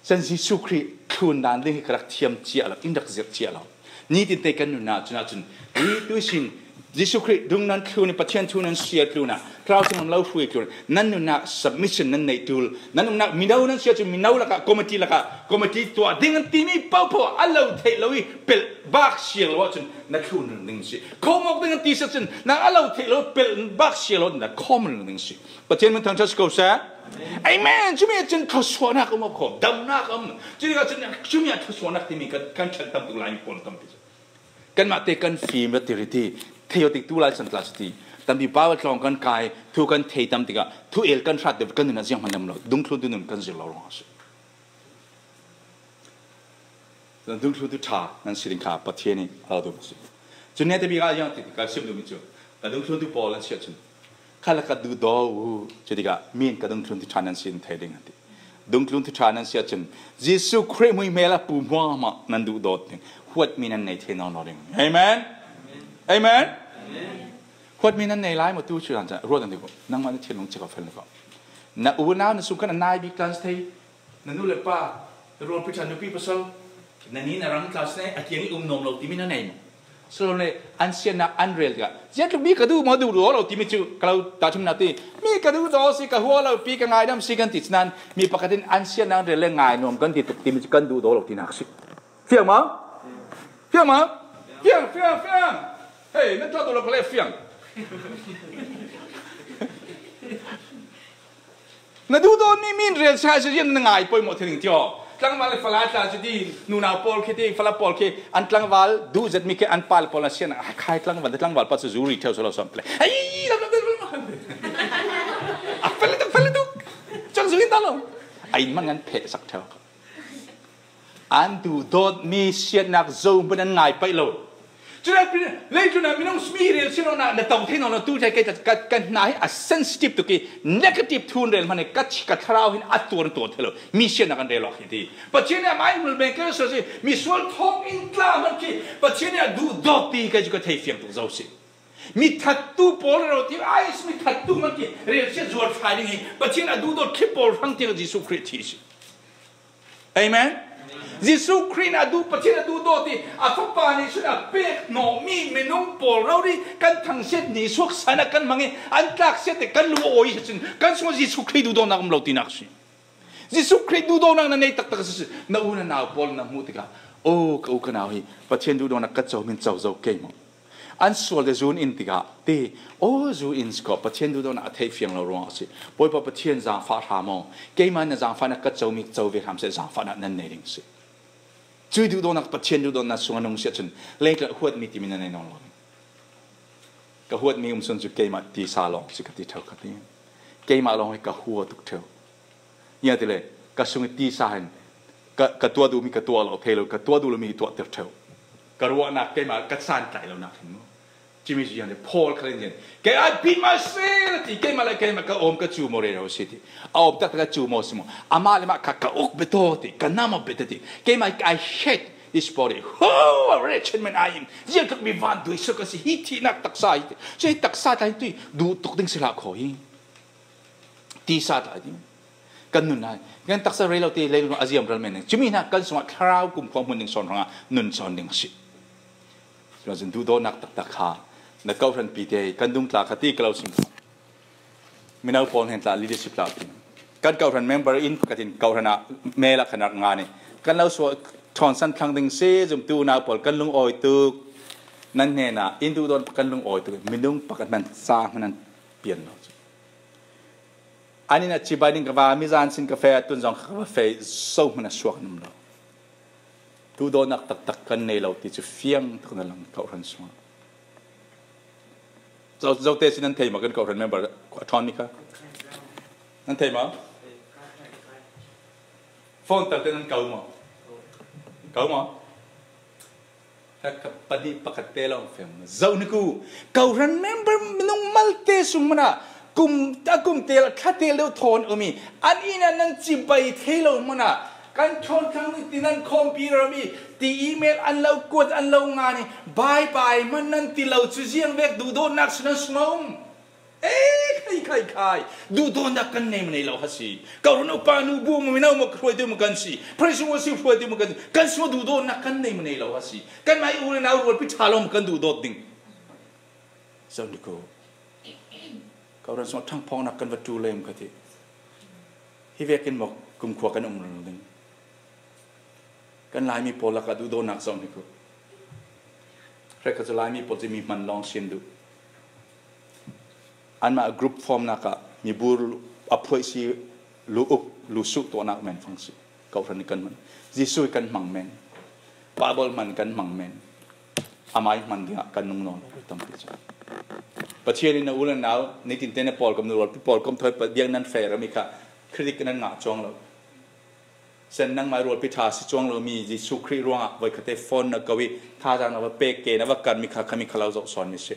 Cun Jesuh Khrih thlun dan ding hi ka rak thiam cia lo, in rak zirh cia lo. Nitin te kan nunnak cun ahcun, hi tuisin Jesuh Khrih dung nan thlun i Pathian thu nan siar tlunah, Thlarau Thiang lo hruai tlunah, nan nunnak submission nan neih tul, nan nunnak mino nan si ahcun mino lakah, committee lakah, committee tuah ding an timi paohpaoh a lo theih lo i pelh bak siar lo ahcun na thlun ding si. Khomawk ding an ti si ahcun, nang a lo theih lo pelh bak siar lo na khom ding si. Pathian min thangṭhat si ko seh. Amen. Cumi ahcun thluasuahnak a um kho, damnak a um. Cutikah cun cumi ah thluasuahnak timi kan, kan ṭhat tam tuk lai mi pawl tampi cu. Kanmah te kan fim rat ti riti, thei awk tik tu lai san tla si ti. Tampi Baibal tlawng kan kai, thu kan thei tam tikah, thu el kan hrat deuh kan nun a ziang hman lam lo, dungthluntu nun kan zir lo ruangah a si. Dungthluntu ṭha nan si ding kha Pathian nih a lo duh si. Cun nia te bik ah ziang ti ka sim duhmi cu, ka dungthluntu pawl nan si ahcun, kha la ka duhdaw u, cutikah min ka dungthluntu ṭha nan si thei ding a ti. Dungthluntu ṭha nan si ahcun, Jesuh Khrih hmuihmel a pu hmuahhmuah nan duhdaw ding, huatmi nan nei thei nawn lo ding. Amen. Amen. Huatmi nan nei lai maw tu cu, ruat an ti ko. Nangmah na thinlung cik a fel ko. Na unau na sung khan a nai bik tlan si thei. Na nu le pa, na ruangpi ṭhan nupi pasal, na ni na rang tla si ne, a kiang i um nuam lo timi na nei maw? Silole an siatnak an rel tikah, ziatluk mi ka duh maw, duh daw lo timi cu ka lo tahṭhimnak ti, mi ka duhdaw si, ka hua lo pi, ka ngaidam si kan ti cun, mi pakhat in an siatnak an rel le ngai nuam kan ti tuk timi cu kan duhdaw lo tinak si. Fiang maw? Fiang maw? Fiang, fiang, fiang. Hei, nan ṭuantu lo ka le fiang. Na duhdawtmi min rel si hai si rian na ngai pawimawh thil ding tio. Tlangval le fala tla cu ti, nunau pawl khi ti, fala pawl khi an tlangval duh zetmi khi an pa le pawl an sian, ah, khai tlangval, tlangval pa cu zu ri ṭheu si lo, suam ple. Ai, lam, lam, lam, lam. Ah, fel tuk, fel tuk. Cang zu in ta lo. Ai, man ngan pheh sak ṭheu. An duhdawtmi siatnak zo hmanh an ngai paih lo. Cun leitlun ah minung mi rel si lo, na, na to thei nawn lo, tu ṭhai kei ka, ka hna hi a sensitive tuk i negative thu an rel hmanh i ka, ka thlarau hin a tuar an tuar thei lo. Mi siatnak an rel awk hi ti. Pathian nih amah in hmul beng kei si, misual thawng in tla hmanh khi Pathian nih a duhdawt ti kei cu ka thei fiang tuk zo si. Mi thattu pawl rero ti, ai, mi thattu hmanh khi rel si zuar fai ding hi. Pathian a duhdawt khi pawl hrang tiang Jesuh Khrih thi si. Amen. Jesuh Khrih nih a duh, Pathian a duhdawt i a Fapa nih cun a pek hnawhmi minung pawl rori kan thangsiat ni suak san ah kan hmang i an tlak siat i kan lung a awi cun kan sungah Jesuh Khrih duhdawtnak um lo tinak si. Jesuh Khrih duhdawtnak na nei taktak a si. Na u na nau pawl na hmuh tikah, "Oh, ka u ka nau hi Pathian duhdawtnak ka co min co zo kei maw?" An sual te zun in tikah ti, "Aw, zu in si ko, Pathian duhdawtnak a theih fiang lo ruangah a si. Bawipa Pathian zaangfah hram aw. Keimah na zaangfahnak ka comi co ve hram seh, zaangfahnak nan nei ding si." Cuih duhdawtnak, Pathian duhdawtnak sungah nung si ahcun, leitlun huatmi timi nan nei nawn lo. Ka huatmi um sun cu keimah tisa lawng si ka ti ṭheu ka ti. Keimah lawng hi ka hua tuk ṭheu. Ziangahtile ka sung i tisa hin ka, ka tuah duhmi ka tuah lo thei lo, ka tuah duh lomi tuahter ṭheu. Ka ruahnak keimah ka caan tlai lonak hin maw? Cumi cu ziang le Paul khal in ziang, "Kei, I beat myself," ti, "Keimah le keimah ka awm ka cu maw rero si," ti. A awm taktak a cu maw si maw? Amah le mah kha ka uk biataw ti, ka nam a biata ti. "Keimah, I hate this body. Oh, a wretched man I am." Ziangtluk mi van tuisuk a si, hi thihnak taksa hi ti. Cu hi taksa tlai tui duh tuk ding si hlah kho hi. Tisa tlai ding. Kan nun ai. Kan taksa rei lo ti, leilung a ziam ral men ding. Cumi hna kan sungah thlarau kumkhua hmun ding sawn hrangah nun sawn ding a si. Cun duhdawtnak taktak kha na kawhhran pite, kan dung tla kha ti ka lo sim. Mino pawl hnen tla, leadership tla ti. Kan kawhhran member in pakhat in kawhhran ah mel ah khan rak ngan i kan lo suah, Thawnsan thlang ding si, zumtu unau pawl kan lungawi tuk, nan hnenah in duhdawt kan lungawi tuk, minung pakhat hman sa hman an pian lo. An in a cibai ding ka va, mizan sin ka feh, a tun zong ka va feh, zo hman a suak an um lo. Duhdawtnak taktak kan nei lo ti cu fiang tak na lang kohhran sungah. Zo, zote si nan thei maw kan kohhran member a ṭhawnmi kha? Nan thei maw? Phone tel te nan ko maw? Ko maw? Ka, ka pahnih pakhat te lawng feng. Zoh ni ku, kohhran member minung malte sung mana kum, a kum tel, a thla tel deuh thawn um i, an inn ah nan cibai thei lo mana kan thawn thlang ni ti nan khawmpi ram i, ti email an lo kuat, an lo ngan i, bye bye man nan ti lo cu ziang vek duhdawtnak si nan sung a um. Ei, khai, khai, khai. Duhdawtnak kan nei maw nei lo ha si. Kohhran upa nu bu maw mino maw ka hruai deuh maw kan si. Praise and worship hruai deuh maw kan si. Kan si maw duhdawtnak kan nei maw nei lo ha si. Kanmah i u le nau rualpi ṭha lawng maw kan duhdawt ding. Zoh ni ku. Kohhran sungah ṭhangphawknak kan va ṭul lem kha ti. Hi vekin maw kumkhua kan um rero ding. Kan Laimi pawl lakah duhdawtnak zoh ni ku. Hrekha cu Laimi pawl cu mi hman lawng sin duh. Anmah group formnak ah mibur a phuai si, lu uk, lu suh tuahnak men fang si. Kohhran i kan hman. Jesuh i kan hmang men. Bible hman kan hmang men. Amai hman dingah kan nung nawn lo tampi cu. Pathian in na u le nau, nitin te na pawlkom, na rualpi pawlkom thawi pa biak nan feh rami kha critic nan ngah cuang lo. Sen nangmah rualpi ṭha si cuang lomi Jesuh Khrih ruangah voikhat te phone na ko i thazaang na va pek ke, na va karmi kha khami kha lo zoh sawn mi si.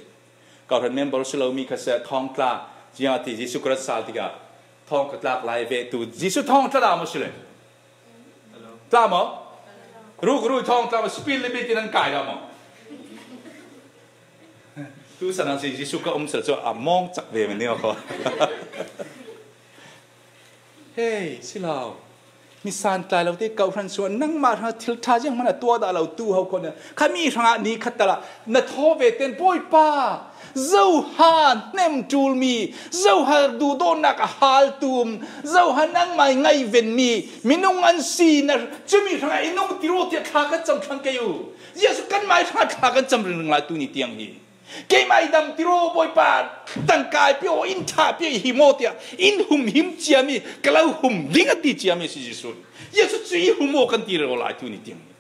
Kohhran member si lomi kha si thawngtla, ziang a ti Jesuh ka rat sal tikah thawng ka tlak lai ve tu Jesuh thawng tla dah maw si le? Tla maw? Ruk rui thawng tla maw? Speed limit in an kai dah maw? Tu san ang si Jesuh ka um sal cu a mawng cak ve men ni maw? Hei, si lo. Mi santlai lo te kohhran sungah nangmah hrangah thil ṭha ziang hman a tuah dah lo tu ho khawh nih. Khami hrangah ni khat talah na thaw ve ten Bawipa, zoha hnem ṭulmi, zoha duhdawtnak a hal tum, zoha nangmah i ngaihvenmi minung an si na cumi hrangah i nung ti raw tiah thla kan cam thlang kei u. Jesuh kanmah i hrangah thla kan cam ringring lai tu ni tiang hi. Keimah i dam ti raw Bawipa, tangka i pia aw, inn ṭha pia i hi maw tiah, inn humhim ciami, ka lo hum ding a ti ciami a si Jesuh. Jesuh cu i hum aw kan ti rero lai tu ni tiang hi.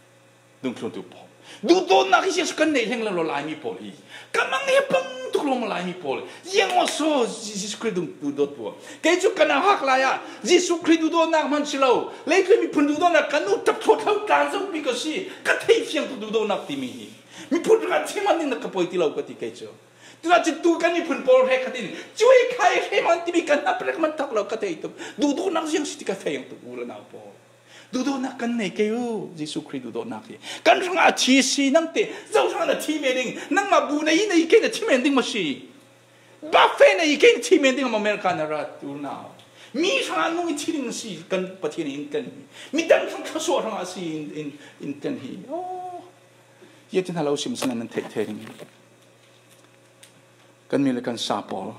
Dungthluntu pawl. Duhdawtnak hi Jesuh kan neih hleng lo Laimi pawl hi. Ka mang hi a pang tuk lo Laimi pawl. Ziang aw saw Jesuh Khrih dung duhdawt pawl. Kei cu kan a hak lai ah Jesuh Khrih duhdawtnak hman si lo. Leitlun miphun duhdawtnak kan u ṭap thawt lo tlan zo pi ko si. Ka thei fiang tuk duhdawtnak timi hi. Miphun hrangah thim an ding na ka poi ti lo ka ti kei cu. Tunah cun tu kan miphun pawl hrekkhat in cuai khai hre man timi kan hnaprek man thak lo ka thei tuk. Duhdawtnak ziang si ti ka thei ang tuk u le nau pawl. Duhdawtnak kan nei kei u, Jesuh Khrih duhdawtnak hi. Kan hrangah a thi si nangte, zo hrangah na thi men ding, nangmah bu nei nei kei na thi men ding maw si? Buffet nei kei na thi men ding maw America na rat u nau? Mi hrangah nung i thi ding si kan Pathian in kan hi. Midang hrang thluasuah hrangah a si in, in, in kan hi. Oh. Ziatin halo sim sing an nan theih thei ding. Kan mi le kan sa pawl,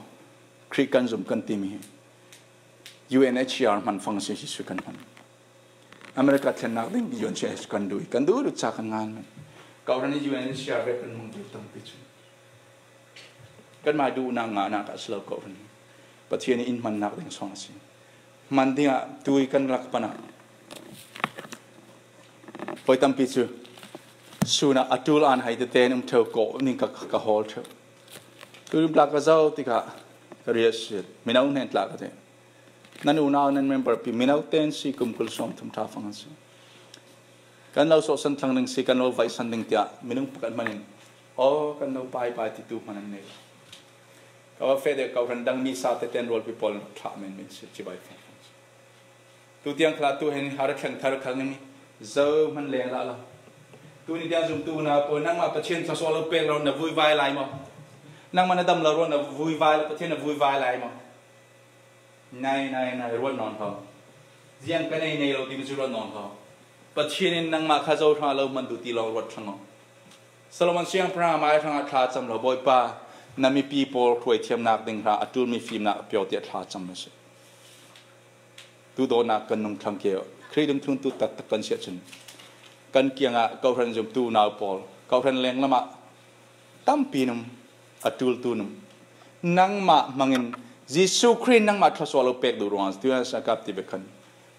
Khrih kan zum kan timi hi. U N H C R hman fang si Jesuh kan hman. America thlennak ding U N H C R kan duh i kan duh duh ca kan ngan men. Kohhran i U N H C R ve kan hmang duh tampi cu. Kan mai duhnak ngahnak ah si lo kohhran. Pathian i in hmannak ding song a si. Hman dingah tui kan rak pan ah voi tampi cu sun ah a ṭul an hai tete in um ṭheo kawh ning ka, ka hawl ṭheo. Tui tlak ka zoh tikah ka riahsiat. Mino hnen tlak ka ti. Nan unau nan member pi mino ten si kum kul sawm thum ṭha fang an si. Kan lo sawhsan thlang ding si, kan lo vaihsan ding tiah minung pakhat hman in aw kan lo bye bye titu hman an nei. Ka va feh deuh kohhran dang mi sa tete in rualpi pawl in rak thlah men men si, cibai fangfang si. Tu tiang khal ah tu hin har a thleng thar khal ning i zo hman leng lah lo. Tu ni tiang zumtu unau pawl, nangmah Pathian thluasuah lo pek lo na vuivai lai maw? Nangmah na dam lo ruang na vuivai lo, Pathian na vuivai lai maw? Nai, nai, nai, ruat nawn hau. Ziang ka nei nei lo timi cu ruat nawn hau. Pathian in nangmah kha zo hrangah lo man duh ti lawng ruat thlang aw. Solomon siangpahrang amai hrangah thla cam lo, Bawipa, na mipi pawl hruai thiamnak ding hra a ṭulmi fimnak a pio tiah thla cam a si. Duhdawtnak kan nung thlang ke, Khrih dungthluntu taktak kan si ahcun Kan kiangah kohran zumtu nau pawl, kohran lenglamah tampi num, a tultu num, nangmah hmangin Jesu Khrih nangmah thluasuah lo pek duh ruangah tuiah a kap ti bek khan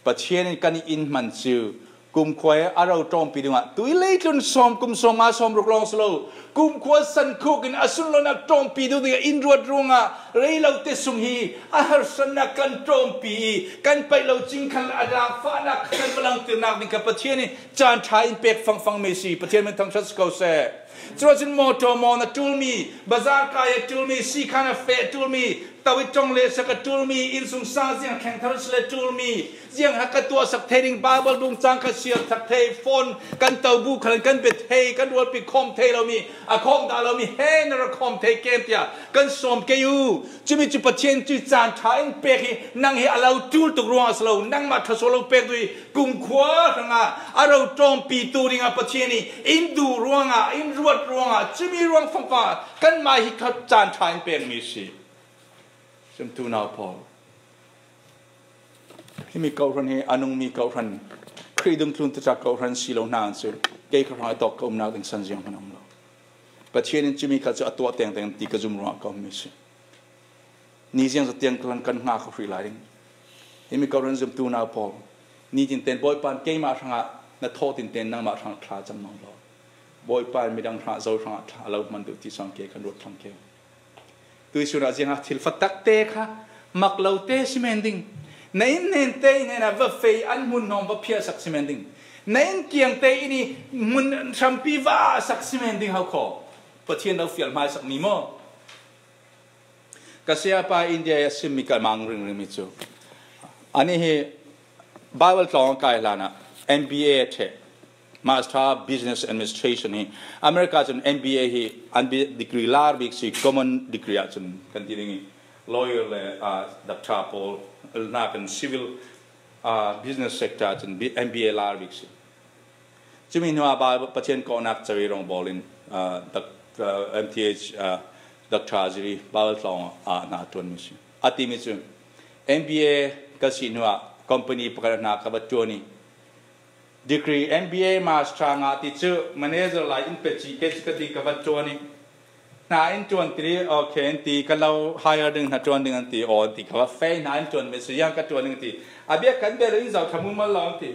Pathian in kan i inn hman cu kumkhua a ro ṭawmpi dingah tui leitlun sawm kum sawm nga sawm ruk lawng si lo, kumkhua sankhuk in a sunlonak ṭawmpi duh dingah in ruat ruangah rei lote sung hi a harsatnak kan ṭawmpi i kan paih lo cing khan a dak fahnak kan va langtirnak ding kha Pathian in caan ṭha in pek fangfang mi si. Pathian min thangṭhat si ko seh. Curuangah cun mawṭaw mawn a ṭulmi, bazar kai a ṭulmi, sikhan a feh a ṭulmi, to i ṭong le sak a ṭulmi, innsung sa ziang thleng thar si le ṭulmi, ziang hak ka tuahsak thei ding, Bible bung cang ka siar thak thei, phone kan to bu khal kan pe thei, kan rualpi khawm thei lomi, a khawm dah lomi he na ra khawm thei kem tiah kan sawm kei u. Cumi cu Pathian cu caan ṭha in pek hi nang hi a lo ṭul tuk ruang a si lo, nangmah thluasuah lo pek duh i kumkhua hrangah a ro ṭawmpitu dingah Pathian i in duh ruangah, in ruat ruangah, cumi ruang fangfang kanmah hi kha caan ṭha in pekmi si. Cun tunau pawl, himi kohran hi a nungmi kohran, Khrih dungthlun tutak kohran si lo hna cu kei kha hrang i tawk ka umnak ding san zianghman a um lo. Pathian in cumi kha cu a tuah tengteng ti ka zum ruangah ka ummi si. Ni ziang zatiang kan, kan hngak kho hrih lai ding. Himi kohran zumtu nau pawl, nitin ten Bawipa in keimah hrangah na thawh tin ten nangmah hrangah thla cam nawn lo. Bawipa in midang hrangah zo hrangah thla a lo hman duh ti sawng ke kan ruat thlang ke. Tuisun ah ziangah thil fatak te kha mak lo te si men ding. Na inn hnen te i hnenah va fei an hmun hnawm va phiahsak si men ding. Na inn kiang te in i hmun hrampi va sak si men ding hau kho. Pathian lo fial hmaisak mi maw? Ka siapa India a simmi ka mang ringring mi cu, anih hi Bible tlawng a kai hlanah M B A a ṭheh, Master Business Administration hi. America cun M B A hi an bi-, degree lar bik si, common degree ah cun kan ti ding i lawyer le, ah, doctor pawl hna kan civil, ah, business sector ah cun bi-, M B A lar bik si. Cumi hnuah Bible, Pathian kawhnak co i rong bawlin, ah, doc-, ah, M T H, ah, doctor ziri Bible tlawng ah hna ṭuanmi si. A timi cu M B A ka si hnuah company pakhat hna ka va ṭuan i degree M B A master ngah ti cu manager lai in pe ci ke cu ka ti ka va ṭuan i hna in ṭuan ti, okay an ti, ka lo hire ding hna ṭuan ding an ti, aw an ti, ka va fei hna in ṭuan mi si yang ka ṭuan ding an ti. A bia kan bia lo in zoh kha mumal lo an ti.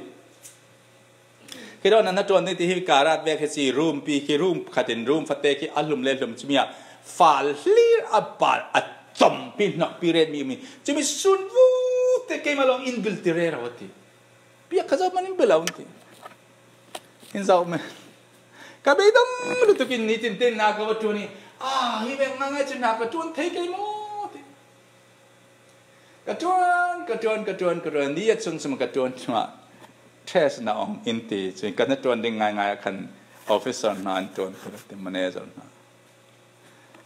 Khi dawn an hna ṭuan ding ti hi ka rat vek hi si, room pi khi room khat in room fate khi a hlum le hlum cumi ah fal hlir a par a tompi hnakpi ret mi, mi cumi sun vu te keimah lawng in bil ti rero a ti. Piak kha zoh man in bil a un ti. In zoh man. Ka beidong lutuk in nitin ten hna ka va ṭuan i, ah, hi vek ngaingai cun hna ka ṭuan thei kei maw ti. Ka ṭuan, ka ṭuan, ka ṭuan, ka ṭuan. Ni a chung chung ka ṭuan hnuah test na ong in ti. Cun ka na ṭuan ding ngaingai ah khan officer hna an ṭuan, ka ti manager hna.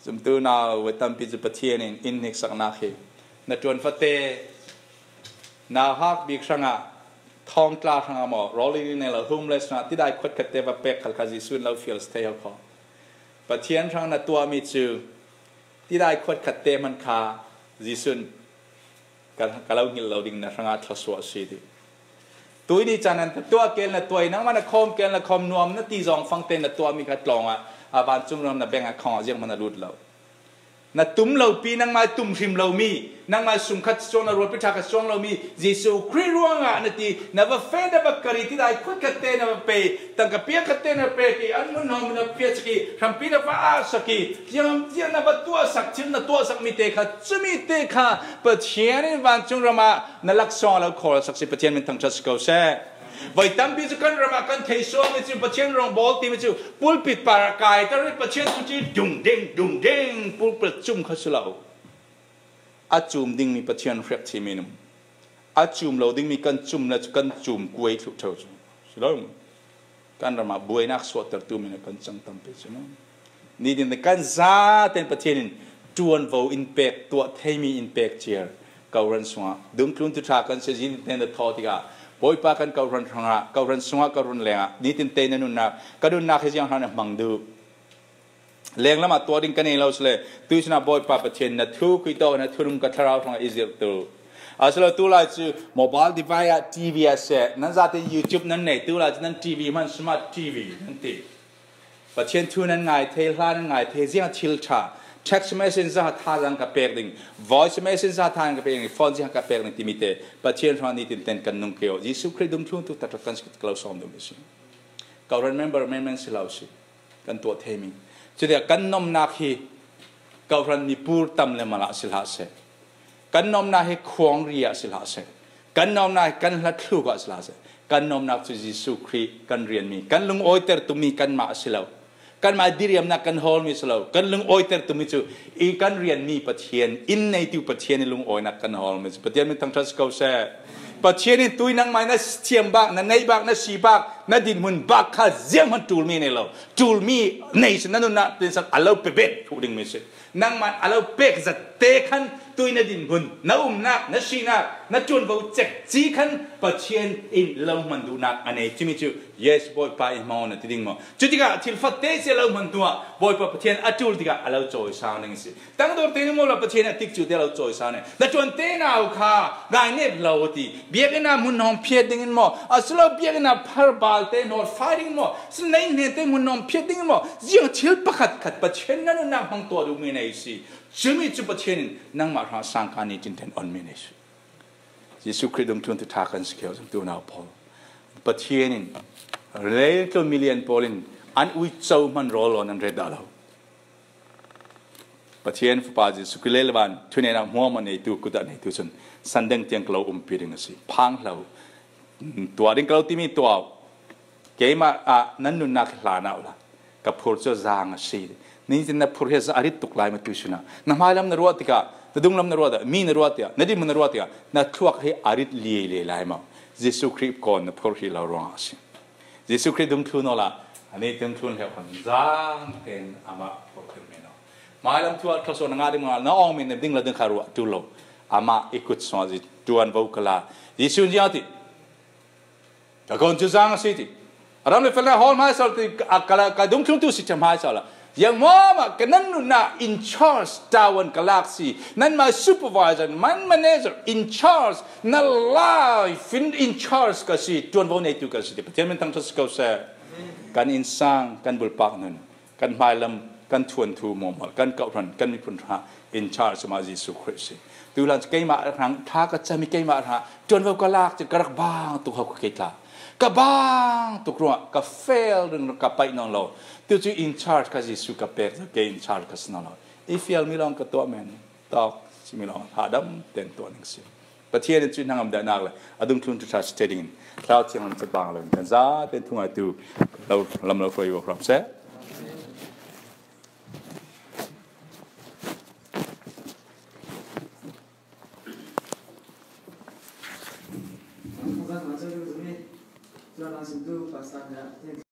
Zumtu nau tampi cu Pathian in in hniksaknak hi na ṭuan fate, nauhak bik hrangah, thawngtla hrangah maw, rawlin in lo homeless hrangah tidai khuat khat te va pek khal kha Jesuh in lo fial si thei ho kho. Pathian hrang na tuahmi cu tidai khuat khat te hman kha Jesuh in ka, ka lo hngilh lo ding na hrangah thluasuah a si ti. Tuini caan an ka tuah kel na tuah i nangmah na khawm kel na khawm nuam na ti zong fangte na tuahmi kha tlawngah a vancung ram na bank account ah zianghman a lut lo. Na tum lo pi, nangmah tum hrim lo mi, nangmah sum khat cuang lo, rualpi ṭha khat cuang lo mi, Jesuh Khrih ruangah na ti, na va fe, na va kar i tidai khuat khat te na va pe, tangka piak khat te na pek i, an hmun hawm na phiat sak i, hrampi na va ar sak i, ziang, ziang na va tuah sak, thil na tuah sak mi te kha, cumi te kha Pathian in vancung ram ah na laksawng a lo khawl sak si, Pathian min thangṭhat si ko seh. Voi tampi cu kan ram ah kan thei sual mi cu Pathian rawngbawl timi cu pulpit par a kai ter i Pathian thu cu dung ding, dung ding, pulpit cum kha si lo. A cum dingmi Pathian hriak thimi num. A cum lo dingmi kan cum le cu kan cum kuai thluh ṭheu cu si lo. Kan ram ah buainak suahtertu mi na kan cang tampi cu maw? Nitin kan zaten Pathian in ṭuanvo in pek, tuah theimi in pek ciar. Kohran sungah dungthluntu ṭha kan si, nitin tein na thaw tikah Bawipa kan kohran hrangah, kohran sungah, kohran lengah nitin tein na nunnak, ka nunnak hi ziang hran a hmang duh. Lenglam ah tuah ding ka nei lo si le, tuisun ah Bawipa Pathian na thu khui tawk, na thunung ka thlarau hrangah i zirh tu. A si lo, tulai cu mobile device ah T V a si, nan zate YouTube nan nei, tulai cu nan T V hman smart T V nan ti. Pathian thu nan ngai thei, hla nan ngai thei, ziang thil ṭha, text message ziang thazaang ka pek ding, voice message ziang thazaang ka pek ding, phone ziang ka pek ding timi te Pathian hrawng nitin ten kan nung keu. Jesuh Khrih dungthluntu taktak kan si ka lo sawm dum si. Kawhhran member menmen si lo si. Kan tuah theimi. Cutia kan nomnak hi kawhhran mipur tam le malah si hlah seh. Kan nomnak hi khuangri ah si hlah seh. Kan nomnak hi kan hlathluk ah si hlah seh. Kan nomnak cu Jesuh Khrih kan rianmi, kan lungawiter tumi kanmah a si lo. Kanmah diriamnak kan hawlmi si lo. Kan lungawiter tumi cu i kan rianmi Pathian, in neitu Pathian i lungawinak kan hawlmi cu Pathian min thangṭhat si ko seh. Pathian in tui nangmah na thiam bak, na neih bak, na si bak, na dinhmun bak kha zianghman ṭulmi nei lo. Ṭulmi nei si, na nunnak tinsan a lo pe bet thu dingmi si. Nangmah a lo pek zat te khan tui na dinhmun, na umnak, na sinak, na ṭuanvo cekci khan Pathian in lo hman duhnak a nei timi cu, yes, Bawipa i hmang na ti ding maw? Cutikah thil fate si a lo hman hnuah Bawipa Pathian a ṭul tikah a lo cawisang ding a si. Tangdor te ning maw la Pathian a tikcu te lo cawisang ning. Na ṭuan te nau kha ngainep lo ti. Biakinn ah hmun hawng phiat ding in maw? A si lo biakinn ah pharbal te hnawt fai ding in maw? Sinei hnen te hmun hawng phiat ding in maw? Ziang thil pakhat khat Pathian na nunnak hmang tuah duhmi nei si. Cumi cu Pathian in nangmah hra sangka ni tinten onmi nei si. Jesuh Khrih dungthluntu ṭha kan si keu zong tunau pawl. Pathian in leitlun milian pawl in an uico hman rawl lawn an ret dah lo. Pathian Fapa Jesuh Khrih lei le van thuneihnak hmuahhmuah neitu, kut ah neitu cun san deng tiang ka lo umpi ding a si. Phang hlah. Tuah ding ka lo timi tuah. Keimah ah nan nunnak hi hlan ah u la. Ka phur cu zaang a si. Nitin na phur hi a rit tuk lai ma tuisun ah. Na hmailam na ruah tikah, na dunglam na ruah tikah, mi na ruah tikah, na dinhmun na ruah tikah, na thluak hi a rit liailiai lai maw? Jesuh Khrih kawn na phur hi lo ruangah a si. Jesuh Khrih dungthlun awla, a nih dungthlun hleuh khan zaang tein amah phur khin men aw. Hmailam thu ah thluasuah na ngah ding, na awng men na ding lo ding kha ruah ṭul lo. Amah i kut sungah zi ṭuanvo ka la. Jesuh in ziang a ti. Ka kawn cu zaang a si ti. A ram le fel na hawl hmaisa ti, a ka la, ka dungthluntu si ṭha hmaisa la. Ziang hmuahmah ka nan nunnak in charge tawan ka lak si. Nanmah supervisor, man manager, in charge, na life in, in charge ka si, ṭuanvo neitu ka si ti. Pathian min thangṭhat si ko seh. Kan innsang, kan bulpak nun, kan hmailam, kan thuanthu mualhmualh, kan kawhhran, kan miphun hra in charge mah Jesuh Khrih si. Tuihlan cu keimah hrang ṭha ka cami, keimah hrang ṭuanvo ka lak cun ka rak bang tuk ho ka kei tla. Ka bang tuk ruangah ka fail ring ka paih nawn lo. Tu cu in charge ka Jesuh ka pek, kei in charge ka si nawn lo. I fial mi lawng ka tuah men. Tawk simi lawng hahdam ten tuah ning si. Pathian in cu hnangam dahnak le a dungthlun ṭha si thei dingin Thlarau Thiang lam cabang lo in kan za ten thungaitu lo lam lo hruai hram seh.